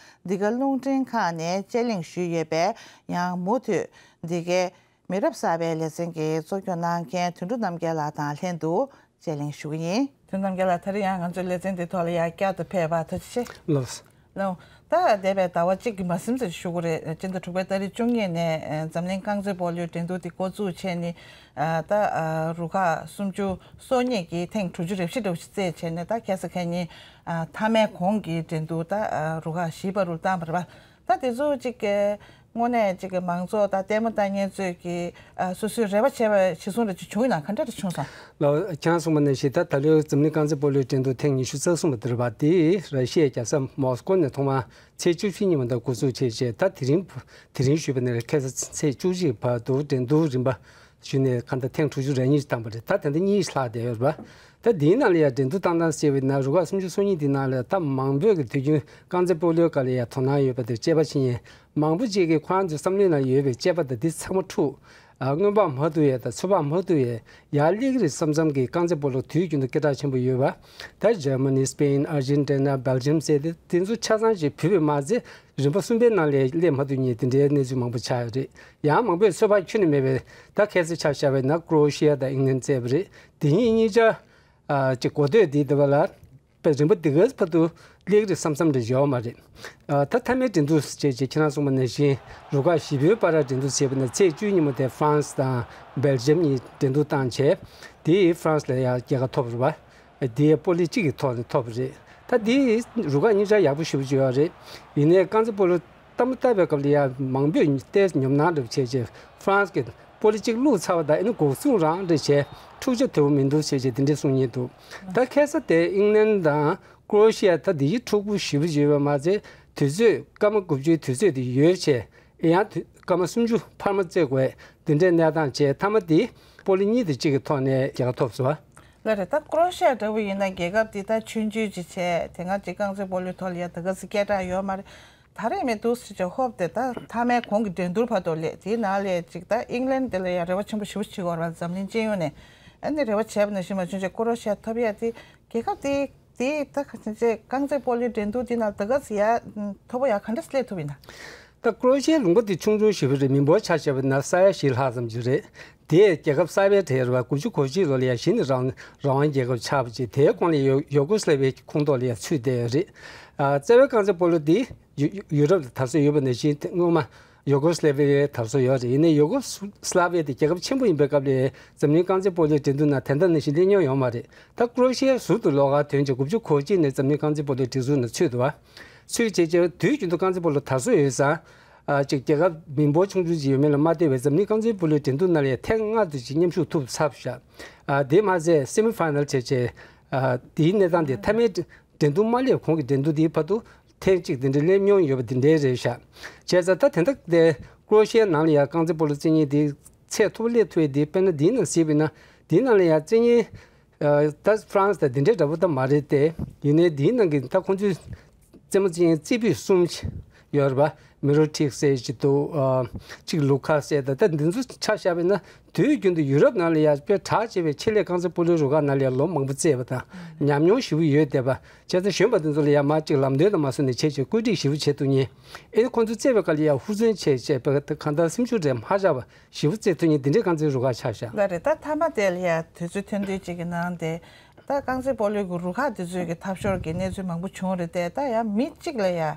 འདི་ག་རླུང་འཕྲིན་ཁང་ནས་དཔྱད་གླེང་ཞུས་ཡོད་པས། ཡང་མུ་མཐུད་འདི་གའི་མི་རབས་གསར་པའི་ལེ་ཚན་གྱི་གཙོ་སྐྱོང་གནང་མཁན་དོན་གྲུབ་རྣམ་རྒྱལ་ལགས་དང་ལྷན་དུ་དཔྱད་གླེང་ཞུ་གི་ཡིན། དོན་གྲུབ་རྣམ་རྒྱལ་ལགས། ད་རེས་ཡང་ང་ཚོའི་ལེ་ཚན་འདི་ཐོག་ལ་ཡང་བསྐྱར་དུ་ཕེབས་པར་ཐུགས་རྗེ་ཆེ། ལགས། ལགས། ད་འདས་པའི་ཟླ་བ་གཅིག་གི་མ་ཟིན་ཙམ་ཞུ་དགོས་རེད། སྤྱི་ཟླ་དྲུག་པའི་ཏ་རིག་བཅུ་གཉིས་ནས་ཨ་འཛམ་གླིང་རྐང་རྩེད་སྤོ་ལོའི་འགྲན་བསྡུར་འདི་འགོ་བཙུགས་བྱས་ནས། ཨ་ད་ཨ་རུ་ཁག་སུམ་ཅུ་སོ་གཉིས་ཀྱིས་ཐེངས་དྲུག་ཅུ་རེ་བཞི་འདྲ་བོ་ཞིག་རྩེད་བྱས་ནས། ད་ཁ་སང་ཁ་ཉིན་ཨ་མཐའ་མའི་གོང་གི་འགྲན་བསྡུར་ད་ཨ་རུ་ཁག་བཞི་བར་དུ་བཏང་བ་རེད་པ། ད་དེ་ཚོ་གཅིག་གི་དངོས་གནས་གཅིག་གི་མང་ཚོགས་དང་ལྟད་མོ་ལྟ་མཁན་ཚོས་ཀྱི་ཨ་སོ་སོའི་རེ་བ་བྱས་པ་གཞིར་བཟུང་རེ་ཅིག་བྱུང་ཡོད་ན་ག་འདྲ་རེ་བྱུང་སོང་། ལགས། ཁྱེད་རང་གསུངས་པ་ནང་བཞིན་ད་ད་ལོའི་འཛམ་གླིང་རྐང་རྩེད་སྤོ་ལོའི་འགྲན་བསྡུར་ཐེངས་ཉི་ཤུ་རྩ་གསུམ་པ་འདི་རེད་པ། དེ་ར་ཤི་ཡའི་རྒྱལ་ས་མོ་སི་ཀོ་ནས་ཐོག་མར་ཚེས་བཅུ་བཞི་ཉིན་མོ་ད་འགོ་འཛུགས་བྱས་རྗེས། ད་དེ་རིང་དེ་རིང་ཞུས་པ་ནས་ཁ་སང་ཚེས་བཅུ་གཅིག་བར་དུ་འགྲན་བསྡུར་རིམ་པ་ཞུས་ནས་གང་ལྟར་ཐེངས་དྲུག་ཅུ་རེ་གཉིས་བཏང་བ་རེད། ད་ད་ལྟ་གཉིས་ལྷག་བསྡད་ཡོད་རེད་པ། ད་འདིའི་ནང་ལ་ཡང་འགྲན་བསྡུར་བཏང་སྟངས་བྱས་པ་ཡིན་ན་རུ་ཁག་སུམ་ཅུ་སོ་གཉིས་འདིའི་ནང་ལ་ད་མང་པོས་ཀྱི་དུས་རྒྱུན་རྐང་རྩེད་སྤོ་ལོའི་སྒང་ལ་ཡང་དོ་སྣང་ཡོད་པ་དང་དཔྱད་པ་བྱེད་མཁན་མང་པོ་ཅིག་གིས་ཁོ་རང་ཚོའི་བསམ་བློའི་ནང་ཡོད་པའི་དཔྱད་པ་དང་འདི་ཚང་མ་འཁྲུགས། ཨ་སྔོན་དཔག་མ་ཐུབ་ཡས་དང་ཚོད་དཔག་མ་ཐུབ་ཡས་ཡར་སླེབས་ཀྱི་རེད་བསམ་བསམ་གྱི་རྐང་རྩེད་སྤོ་ལོ་དུས་རྒྱུན་དུ་སྐད་གྲགས་ཆེན་པོ་ཡོད་པ། ད་ཇར་མ་ནི། སི་པེན། ཨར་ཇེན་ཊི་ན། སྦེལ་ཇམ་ཟེར་ཏེ་དེ་ཚོ་ཆ་ཚང་ཅིག་བུད་པས་མ་ཚད། རིམ་པ་གསུམ་པའི་ནང་ལ་སླེབས་མ་ཐུབ་མཁན་དེ་འདྲའི་གནས་ཚུལ་མང་པོ་ཆགས་ཡོད་རེད། ཡང་མང་པོས་ཚོད་དཔག་ཁྱོན་ནས་མེད་པའི། ད་ཁ་སང་ཆ་བཞག་པ་ཡིན་ན་ཀྲོ་ཨེ་ཤི་ཡ་དང་ཨིང་ལན་རྩེད་པ་རེད། དེ་གཉིས་གཉིས་ཆ་ཨ་ཅིག་གོ་ཐོས་འདི་འདི་པ་ལ། པའི་རིམ་པ་འདི་ག་བར་དུ་སླེབས་ཀྱི་རེད་བསམ་བསམ་རེ་ཡོད་མ་རེད། ཨ་ད་མཐའ་མའི་འགྲན་བསྡུར་བྱས་རྗེས་ཁྱེད་རང་གསུངས་པ་ནང་བཞིན་རུ་ཁག་བཞི་པོའི་བར་འགྲན་བསྡུར་བྱས་པ་ན་ཚེས་བཅུ་ཉིན་མོ་དེ་ཧྥ་རན་སི་དང་སྦེལ་ཇམ་གཉིས་འགྲན་བསྡུར་བཏང་བྱས། དེས་ཧྥ་རན་སི་ལ་ཡང་རྒྱལ་ཁ་ཐོབ་རེད་པ། དེས་པོ་ལི་གཅིག་གི་ཐོག་ནས་ཐོབ་པ་རེད། ད་དེ་རུ་ཁག་གཉིས་ཆ་ཡག་པོ་ཞེ་པོ་ཅིག་ཡོད་རེད། ཡིན་ནའི་རྐང་རྩེད་སྤོ་ལོ་ལྟད་མོ་ལྟ་བའི་སྐབས་ལ་ཡང་མང་པོས་ལྟས་ཉོབ་སྣང་འདྲ་པོ་བྱས་རྗེས་ཧྥ་རན་སི་གི་པོ་ལི་གཅིག་བླུགས་ཚར་བ་དང་ཨ་ནི་འགོག་སྲུང་རང་འདྲ་བྱས། འཁྲུག་ཆ་དོད་པོ་མི་འདུག་ཟེར་བྱས་དེ་འདྲས་གསུང་མཁན་འདུག་ད་ཁ་སང་དེ་ཨིང་ལན་དང་ཀྲོ་ཨེ་ཤི་ཡ་ད་དེ་ཡི་འཁྲུག་པོ་ཞེ་པོ་ཡོད་པ་མ་ཚད། དུས་ཚོད་སྐར་མ་དགུ་བཅུའི་དུས་ཚོད་དེ་ཡོལ་བྱས། ཡང་དུས་སྐར་མ་སུམ་ཅུ་འཕར་མ་རྩེ་དགོས། དེ་འདྲའི་གནས་སྟངས་བྱས། མཐའ་མ་དེ་པོ་ལི་གཉིས་དང་གཅིག་གི་ཐོག་ནས་རྒྱལ་ཁ་ཐོབ་སོང་བ། ལགས་རེད། ད་ཀྲོ་ཨེ་ཤི་ཡ་འདྲ་བོ་ཡིན་ན་རྒྱལ་ཁབ་འདི་ད་ཆུང་ཆུང་ཅིག་བྱས། དེ་སྔ་ཅིག་རྐང་རྩེད་སྤོ་ལོའི་ཐོག་ལ་ཡ་དེ་ག་ཚོད་སྐད་གྲགས་ཡོད་མ་རེད། ད་རེས་མི་འདུག་ཟེར་བྱས་ཧོབ་སྟེ་ད་མཐའ་མའི་གོང་གི་འགྲན་བསྡུར་བར་དུ་སླེབས། དེའི་ནང་ལ་ཅིག་ད་ཨིང་ལན་དེ་ལ་ཡང་རེ་བ་ཆེན་པོ་ཞེ་པོ་བྱེད་ཀྱི་ཡོད་རེད་པ། འཛམ་གླིང་སྤྱི་ཡོངས་ནས་ཨ་ནི་རེ་བ་བྱས་པ་ནང་བཞིན་མ་བྱུང་བྱས་ཀོ་རོ་ཤི་ཡ་ཐོབ་ཡ་དེ་རྒྱལ་ཁབ་དེ་དེ་ད་ག་ཅིག་རྐང་རྩེད་སྤོ་ལོའི་འགྲན་བསྡུར་དེ་ནང་ད་ག་ཚོད་ཡ་མཐོ་པོ་ཡ་ག་འདྲ་སླེབས་ཐུབ་ཡིན་ན། ད་ཀོ་རོ་ཤི་ཡའི་ལུང་པ་དེ་ཆུང་ཆུང་ཞེ་པོ་རེད། མི་འབོར་ཆ་བཞག་པ་ན་ས་ཡ་བཞི་ལྷག་ཙམ་ཅིག་རེད། དེས་རྒྱལ་ཁབ་གསར་པའི་གྲས་རེད་པ། དགུ་བཅུ་གོ་གཅིག་ལོ་ལ་ཡ་གཞི་ནས་རང་རང་དབང་རྒྱལ་ཁབ་ཆགས་པ་ཅིག་དེའི་གོང་ལ་ཡོ་ཡོ་ཀོ་སི་ལ་བི་ཡའི་ཁོངས་གཏོགས་ལ་ཡ་ཚུད་བསྡད་ཡོད་རེད། ཨ་རྩ་བའི་རྐང་རྩེད་སྤོ་ལོ་འདི་ཡུ་ཡུ་ཡུ་རོབ་ལ་དར་སྲོལ་ཡོད་པ་ནང་བཞིན་དེ་སྔོན་མ་ཡོ་ཀོ་སི་ལ་བི་ཡའི་དར་སྲོལ་ཡོད་རེད། ཡིན་ནའི་ཡོ་ཀོ་སི་ལ་བི་ཡ་དེ་རྒྱལ་ཁབ་ཆེན་པོ་ཡིན་པའི་སྐབས་ལ་འཛམ་གླིང་རྐང་རྩེད་སྤོ་ལོའི་འགྲན་བསྡུར་ནང་དེ་འདྲ་ནང་བཞིན་སླེབས་མྱོང་ཡོད་མ་རེད། ད་ཀོ་རོ་ཤི་ཡའི་ཟུར་དུ་ལོགས་ཀ་ཐོན་རྗེས་དགུ་བཅུ་གོ་གཅིག་ནས་འཛམ་གླིང་རྐང་རྩེད་སྤོ་ལོའི་སྒྲིག་འཛུགས་ནང་ཚུད་འདུག་པ། ཚུད་བྱས་རྗེས་དུས་རྒྱུན་དུ་རྐང་རྩེད་སྤོ་ལོ་དར་སྲོལ་ཡོད་ཙང་། ཨ་ཅིག་རྒྱལ་ཁབ་མི་འབོར་ཆུང་ཆུང་ཅིག་ཡོད་མེད་ལ་མ་ལྟོས་པའི་འཛམ་གླིང་རྐང་རྩེད་སྤོ་ལོའི་འགྲན་བསྡུར་ནང་ལ་ཡང་ཐེངས་ལྔ་དུ་ཅིག་མཉམ་ཞུགས་ཐུབ་ཚར་བཞག་ཨ་དེ་མ་ཟད་སེ་མི་ཕ་ཡི་ནལ་བྱས་རྗེས། ཨ་དེའི་གནས་སྟངས་དེ་མཐའ་མའི་འགྲན་བསྡུར་མ་སླེབས་གོང་གི་འགྲན་བསྡུར་དེའི་བར་དུ་ ཐེངས་གཅིག་དེ་འདྲའི་སླེབས་མྱོང་ཡོད་པ་དེ་འདྲའི་རེད་ཤག་བྱས་ཙང་ད་དེ་འདྲ་དེ་ཀྲོ་ཤི་ཡའི་ནང་ལ་ཡང་རྐང་རྩེད་སྤོ་ལོ་རྩེད་མཁན་དེ་ཚད་མཐོ་པོ་སླེབས་ཐུབ་ཡས་དེ། དཔེར་ན་འདིའི་ནང་གཟིགས་པ་ཡིན་ན་འདིའི་ནང་ལ་ཡང་རྩེད་མཁན་ད་ཧྥ་རན་སི་དང་དེ་འདྲའི་འདྲ་པོ་ད་མ་རེད་དེ། ཡིན་ནའི་འདིའི་ནང་གི་ད་ཁོང་ཚོའི་རྩེད་མོ་རྩེད་མཁན་རྩེ་ཕུད་གསུམ་ཡོད་རེད་པ། མི་རོ་ཊིག་ཟེར་གཅིག་འདུག་གཅིག་ལུ་ཁ་ཟེར་དང་། ད་འདི་ཚོ་ཆ་བཞག་པ་ཡིན་ན་དུས་རྒྱུན་དུ་ཡུ་རོབ་ནང་ལ་ཡང་དཔེ་གྲགས་ཆེ་བའི་ཆེད་ལས་རྐང་རྩེད་སྤོ་ལོའི་རུ་ཁག་ནང་ལ་ཡང་ལོ་མང་པོ་རྩེས་པ་དང་ཉམས་མྱོང་ཞེ་པོ་ཡོད་བསྡད་པ། བྱས་ཙང་གཞོན་པ་དེ་ཚོ་ལ་ཡང་མར་གཅིག་ལམ་སྟོན་དང་མ་སོ་ནས་བྱས་བྱས་བཀོད་སྒྲིག་ཞེ་པོ་བྱེད་ཐུབ་མཁན། ཨེ་ཁོང་ཚོ་རྩེས་པའི་སྐབས་ལ་ཡང་ཧུར་བརྩོན་བྱས་བྱས་པའི་གང་ལྟར་སེམས་ཤུགས་རེ་མ་བཞག་པ་ཞེ་པོ་རྩེ་ཐུབ་མཁན་དེ་འདྲའི་རྐང་རྩེད་རུ་ཁག་ཆགས་བཞག་ལ་རེད། ད་མཐའ་མ་དེ་ལ་ཡང་དུས་ཚོད་ཐུང་ཐུང་ཅིག་གི་ནང་དེ། ད་རྐང་རྩེད་སྤོ་ལོའི་གི་རུ་ཁག་དེ་ཚོའི་གི་འཐབ་ཤོར་གྱི་གནས་ཚུལ་མང་པོ་བྱུང་རེད་དེ། ད་ཡང་མི་གཅིག་ལ་ཡང་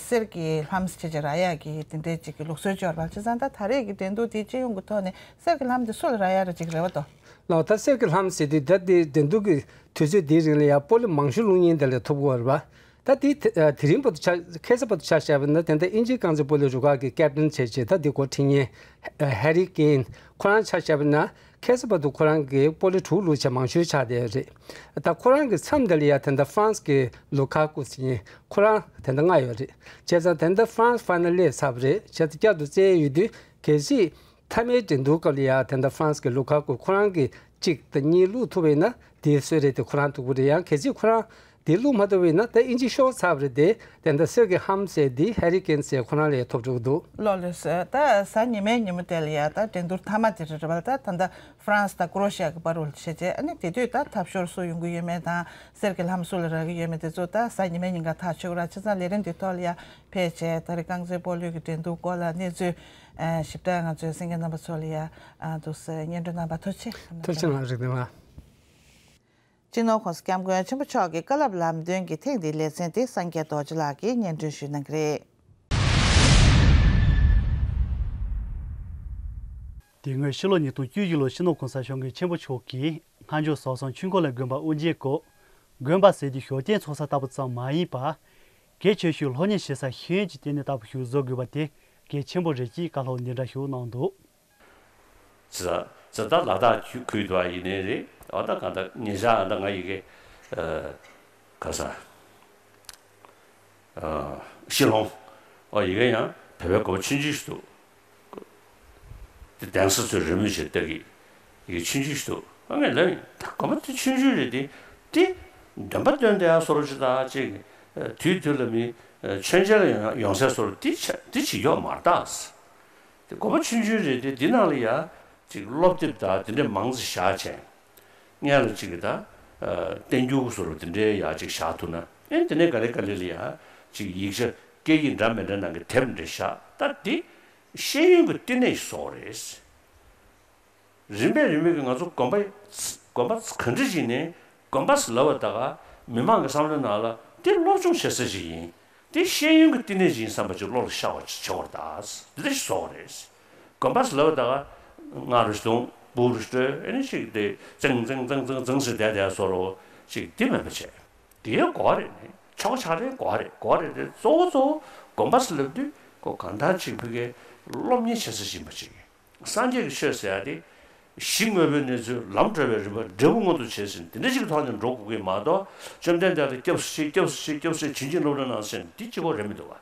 གསེར་གྱི་ལྷམ་ཟེར་བྱས་རག་ཡག་གི་དེ་འདྲའི་ཅིག་གི་ལུགས་སྲོལ་ཅིག་ཡོད་རེད་པ། བྱས་ཙང་ད་ད་རེས་ཀྱི་འགྲན་བསྡུར་དེ་སྤྱི་ཡོངས་ཀྱི་ཐོག་ནས་གསེར་གྱི་ལྷམ་དེ་སུ་ལ་རག་ཡག་རེད་ཅིག་རེད་པ་དོ། ལགས། ད་གསེར་གྱི་ལྷམ་ཟེར་དུས་ད་དེ་འགྲན་བསྡུར་གྱི་དུས་ཚོད་དེའི་རིང་ལ་ཡང་སྤོ་ལོ་མང་ཤོས་བླུག་མཁན་དེ་ལ་ཐོབ་ཀྱི་ཡོད་རེད་པ། ད་དེ་དེ་རིང་བར་དུ་ཆ་ཁ་སང་བར་དུ་ཆ་བཞག་པ་ན་དེ་འདྲ་དབྱིན་ཇིའི་རྐང་རྩེད་སྤོ་ལོའི་རུ་ཁག་གི་ཀེབ་ཏན་བྱས་བྱས་ད་དེ་འགོ་ཁྲིད་མཁན་ཧེ་རི་ཀེན་ཁོ་རང་ཆ་བཞག་པ་ན་ཁ་སང་བར་དུ་ཁོ་རང་གིས་སྤོ་ལོ་དྲུག་བླུགས་བྱས་མང་ཤོས་ཆགས་བསྡད་ཡོད་རེད། ད་ཁོ་རང་གི་མཚམས་དེ་ལ་ཡང་དེ་འདྲ་ཧྥ་རན་སི་གི་ལུ་ཁ་ཀུ་ཟེར་མཁན་ཁོ་རང་དེ་འདྲ་ལྔ་ཡོད་རེད། བྱས་ཙང་དེ་འདྲ་ཧྥ་རན་སི་ཕ་ནལ་སླེབས་ཚར་བ་རེད། བྱས་ཙང་བསྐྱར་དུ་རྩེ་ཡས་ཡོད་དུས་གལ་སྲིད་མཐའ་མའི་འགྲན་བསྡུར་སྐབས་ལ་ཡང་དེ་འདྲ་ཧྥ་རན་སི་གི་ལུ་ཁ་ཀུ་ཁོ་རང་གིས་གཅིག་དང་གཉིས་བླུགས་ཐུབ་པ་ཡིན་ན་དེའི་གསོལ་རས་དེ་ཁོ་རང་ཐོབ་ཀྱི་རེད། ཡང་གལ་སྲིད་ཁོ་རང་དེ་བླུགས་མ་ཐུབ་པ་ཡིན་ན་ད་དབྱིན་ཇི་ཤོར་ཚར་བ་རེད་དེ། དེ་འདྲ་གསེར་གྱི་ལྷམ་ཟེར་འདི་ཧེ་རི་ཀེན་ཟེར་ཁོ་རང་ལ་ཡང་ཐོབ་འགྲོ་གི་འདུག་ལགས་ལགས་སོ། ད་གཟའ་ཉི་མའི་ཉིན་མོ་དེ་ལ་ཡང་ད་འགྲན་བསྡུར་མཐའ་མ་དེ་རེད་པ། ད་ད་ལྟ་ཧྥ་རན་སི་དང་ཀྲོ་ཤི་ཡ་གི་བར་དུ་བྱས་རྗེས། ཨ་ནི་དེ་དུས་ད་འཐབ་ཤོར་སུ་ཡོང་གི་ཡོད་མེད་དང་གསེར་གྱི་ལྷམ་སུ་ལ་རག་གི་ཡོད་མེད་དེ་ཚོ་ད་གཟའ་ཉི་མའི་ཉིན་ཀ་ཐག་ཆོད་ར། བྱས་ཙང་ལས་རིམ་འདི་ཐོག་ལ་ཡང་ཕེབས་བྱས་ད་རེས་རྐང་རྩེད་སྤོ་ལོའི་གི་འགྲན་བསྡུར་སྐོར་ལ་གནས་ཚུལ་ཞིབ་ཕྲ་ང་ཚོའི་གསན་མཁན་རྣམ་པ་ཚོ་ལ་ཡང་འདུག་སེ་སྙན་སྒྲོན་གནང་བ་ཐུགས་རྗེ་ཆེ། ཐུགས་རྗེ་གནང་། རིག་ལྡན་ལགས། སྤྱི་ནོར་༸གོང་ས་༸སྐྱབས་མགོན་ཆེན་པོ་མཆོག་གི་བཀའ་སློབ་ལམ་སྟོན་གྱི་ཐེངས་འདིའི་ལེ་ཚན་དེ་སངས་རྒྱས་རྡོ་རྗེ་ལགས་ཀྱིས་སྙན་སྒྲོན་ཞུ་གནང་གི་རེད། དེ་སྔོན་ཕྱི་ལོ་ཉིས་སྟོང་བཅུ་གཅིག་ལོར་སྤྱི་ནོར་༸གོང་ས་༸སྐྱབས་མགོན་ཆེན་པོ་མཆོག་གིས་སྔ་འགྱུར་བཟོ་ཚོང་ཆོས་འཁོར་ལ་དགོན་པ་དབུ་འབྱེད་སྐབས། དགོན་པ་ཟེར་དུས་ཞོགས་ཀྱི་ཚོགས་བསགས་ལྟ་བུ་ཙམ་མ་ཡིན་པར། གལ་ཆེ་ཤོས་སློབ་གཉེར་བྱེད་ས་ཤེས་ཡོན་གྱི་ལྟེ་གནས་ལྟ་བུ་ཞིག་བཟོ་དགོས་པ་དེ་གལ་ཆེན་པོ་རེད་ཅེས་བཀའ་སློབ་འདི་འདྲ་ཞིག་གནང་འདུག་ཛ་ཛ་ད་ལ་དྭགས་ཁུལ་དུ་ཡིན་ནའི་རེད། འོ་ད་གང་ལྟར་ཉེ་ཆར་ཨ་ད་ང་ཡི་གེ་ཨ་ག་ས་ཨ་ཤི་ལོང་། འོ་ཡི་གེ་ཡང་བོད་པའི་དགོན་པ་ཆུང་ཆུང་ཞིག་འདུག་དེ་གདན་ས་ཚོས་རེ་མོས་བྱས་བཏགས་ཀྱི་ཡི་གེ་ཆུང་ཆུང་ཞིག་འདུག་ཨ་ངས་ལབ་ཡིན། ད་དགོན་པ་དེ་ཆུང་ཆུང་རེད་དེ། དེ་འདོན་པ་འདོན་བསྡད་ཡ་བཟོ་འདྲ་ཅིག་དང་ཅིག་དུས་དུས་ལ་མི་མཆོད་མཇལ་ལ་ཡོང་ཡོང་ས་བཟོ་འདྲ་དེ་ཆ་དེ་ཅིག་ཡོད་མ་རེད་ད། དེ་དགོན་པ་ཆུང་ཆུང་རེད་དེ། འདི་ནང་ལ་ཡ་ཅིག་སློབ་དེབ་དང་དེ་འདྲའི་མང་ཙམ་བཞག་བྱས། སྔོན་ལ་ཅིག་གི་ད་ཨ་བསྟན་འགྱུར་བཟོ་འདྲ་དེ་འདྲའི་ཡ་ཅིག་བཞག་ཐུབ་ན། ཨེ་དེ་ནས་ག་ལེ་ག་ལེ་ལ་ཡ་ཅིག་ཡིག་ཆ་སྐད་ཡིག་འདྲ་མི་འདྲ་ནང་གི་དེབ་འདྲ་བཞག་ད་འདི་ཤེས་ཡོན་གྱི་བསྟི་གནས་ཤིག་བཟོ་དགོས་རེད། རིམ་པས་རིམ་པས་ཀྱིས་ང་ཚོ་དགོན་པ་དགོན་པ་ག་འདྲ་ཞིག་ནས་དགོན་པ་ཟེར་ལབ་པ་ད་ག་མི་མང་གི་བསམ་བློའི་ནང་ལ་འདི་སློབ་སྦྱོང་བྱེད་ས་ཞིག་ཡིན། འདི་ཤེས་ཡོན་གྱི་བསྟི་གནས་ཤིག་ཡིན་བསམ་པ་ཅིག་བློ་ལ་ཤར་བ་ཅིག་བྱེད་དགོས་རེད་ད། འདི་འདྲ་ཞིག་བཟོ་དགོས་རེད། དགོན་པ་ཟེར་ལབ་པ་ད་ག་སྔ་རུ་འགྲོ་འབུར་རུ་འགྲོ་ཨེ་ནི་ཞིག་དེ་ཙང་ཙང་ཙང་ཙང་ཙང་ཟེར་བསྡད་བསྡད་བཟོ་འདྲ་ཅིག་འདི་མེད་པ་བྱས། དེའི་གོ་བ་རེད་ནི། ཆོག་ཆག་རེད། གོ་བ་རེད། གོ་བ་རེད་དེ། གཙོ་བོ་གཙོ་བོ་དགོན་པ་ཟེར་ལབ་དུས་ཁོ་གང་ལྟར་ཅིག་ཕ་གིའི་སློབ་གཉེར་བྱེད་ས་ཞིག་ཡིན་པ་ཅིག་སངས་རྒྱས་ཀྱི་ཆོས་ཟེར་ཡ་དེ་གཞི་དངོས་པོའི་གནས་ཚུལ་ལམ་འགྲོ་བའི་རིམ་པ་འབྲས་བུ་མངོན་དུ་བྱེད་ཟིན་དེ་འདྲ་ཞིག་གི་ཐོག་ནས་འགྲོ་དགོས་ཀྱི་མ་གཏོགས། བཅོམ་ལྡན་འདས་ལ་སྐྱབས་སུ་མཆི། སྐྱབས་སུ་མཆི། སྐྱབས་སུ་མཆི། བྱིན་གྱིས་རློབས་རེ་གནང་ཟེར་འདི་གཅིག་པོ་རེད་མི་འདུག་བ།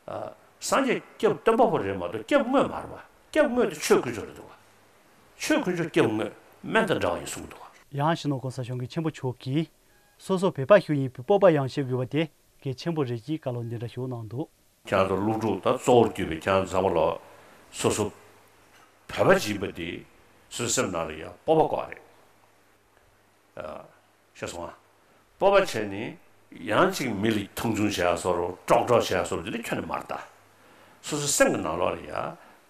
ཨ། སངས་རྒྱས་སྐྱབས་སྟོན་པ་པོ་རེད་མ་གཏོགས་སྐྱབས་དངོས་མ་རེད་བ། སྐྱབས་དངོས་དེ་ཆོས་དཀོན་མཆོག་རེད་འདུག་བ། ཆོས་དཀོན་མཆོག་སྐྱབས་དངོས་སྨན་དང་འདྲ་བ་ཡིན་གསུངས་འདུག་བ། ཡང་སྤྱི་ནོར་༸གོང་ས་༸སྐྱབས་མགོན་ཆེན་པོ་མཆོག་གིས་སོ་སོ་བོད་པ་ཞིག་ཡིན་པའི་སྤོབས་པ་ཡང་བྱེད་དགོས་པ་དེ་གལ་ཆེན་པོ་རེད་ཅེས་བཀའ་སློབ་འདི་འདྲ་ཞིག་གནང་འདུག་ཁྱེད་རང་ཚོ་སློབ་ཕྲུག་དང་གཙོ་བོར་གྱུར་པའི་ཁྱེད་རང་ཚོ་ཚང་མ་ལ་སོ་སོ་བོད་པ་ཅིག་ཡིན་པ་དེ་སོ་སོའི་སེམས་ནང་ལ་ཡང་སྤོབས་པ་དགོས་རེད། ཨ། ཤེས་སོང་ཨ། སྤོབས་པ་བྱས་ནས་ཡང་ཅིག་མི་ལ་མཐོང་ཆུང་བྱེད་ཡ་བཟོ་འདྲ་ཀྲོག་ཀྲོག་བྱེད་ཡ་བཟོ་འདྲ་དེ་འདྲ་ཁྱོན་ནས་མ་རེད་ད། སོ་སོའི་སེམས་ཀྱི་ནང་ལོགས་ལ་ཡ་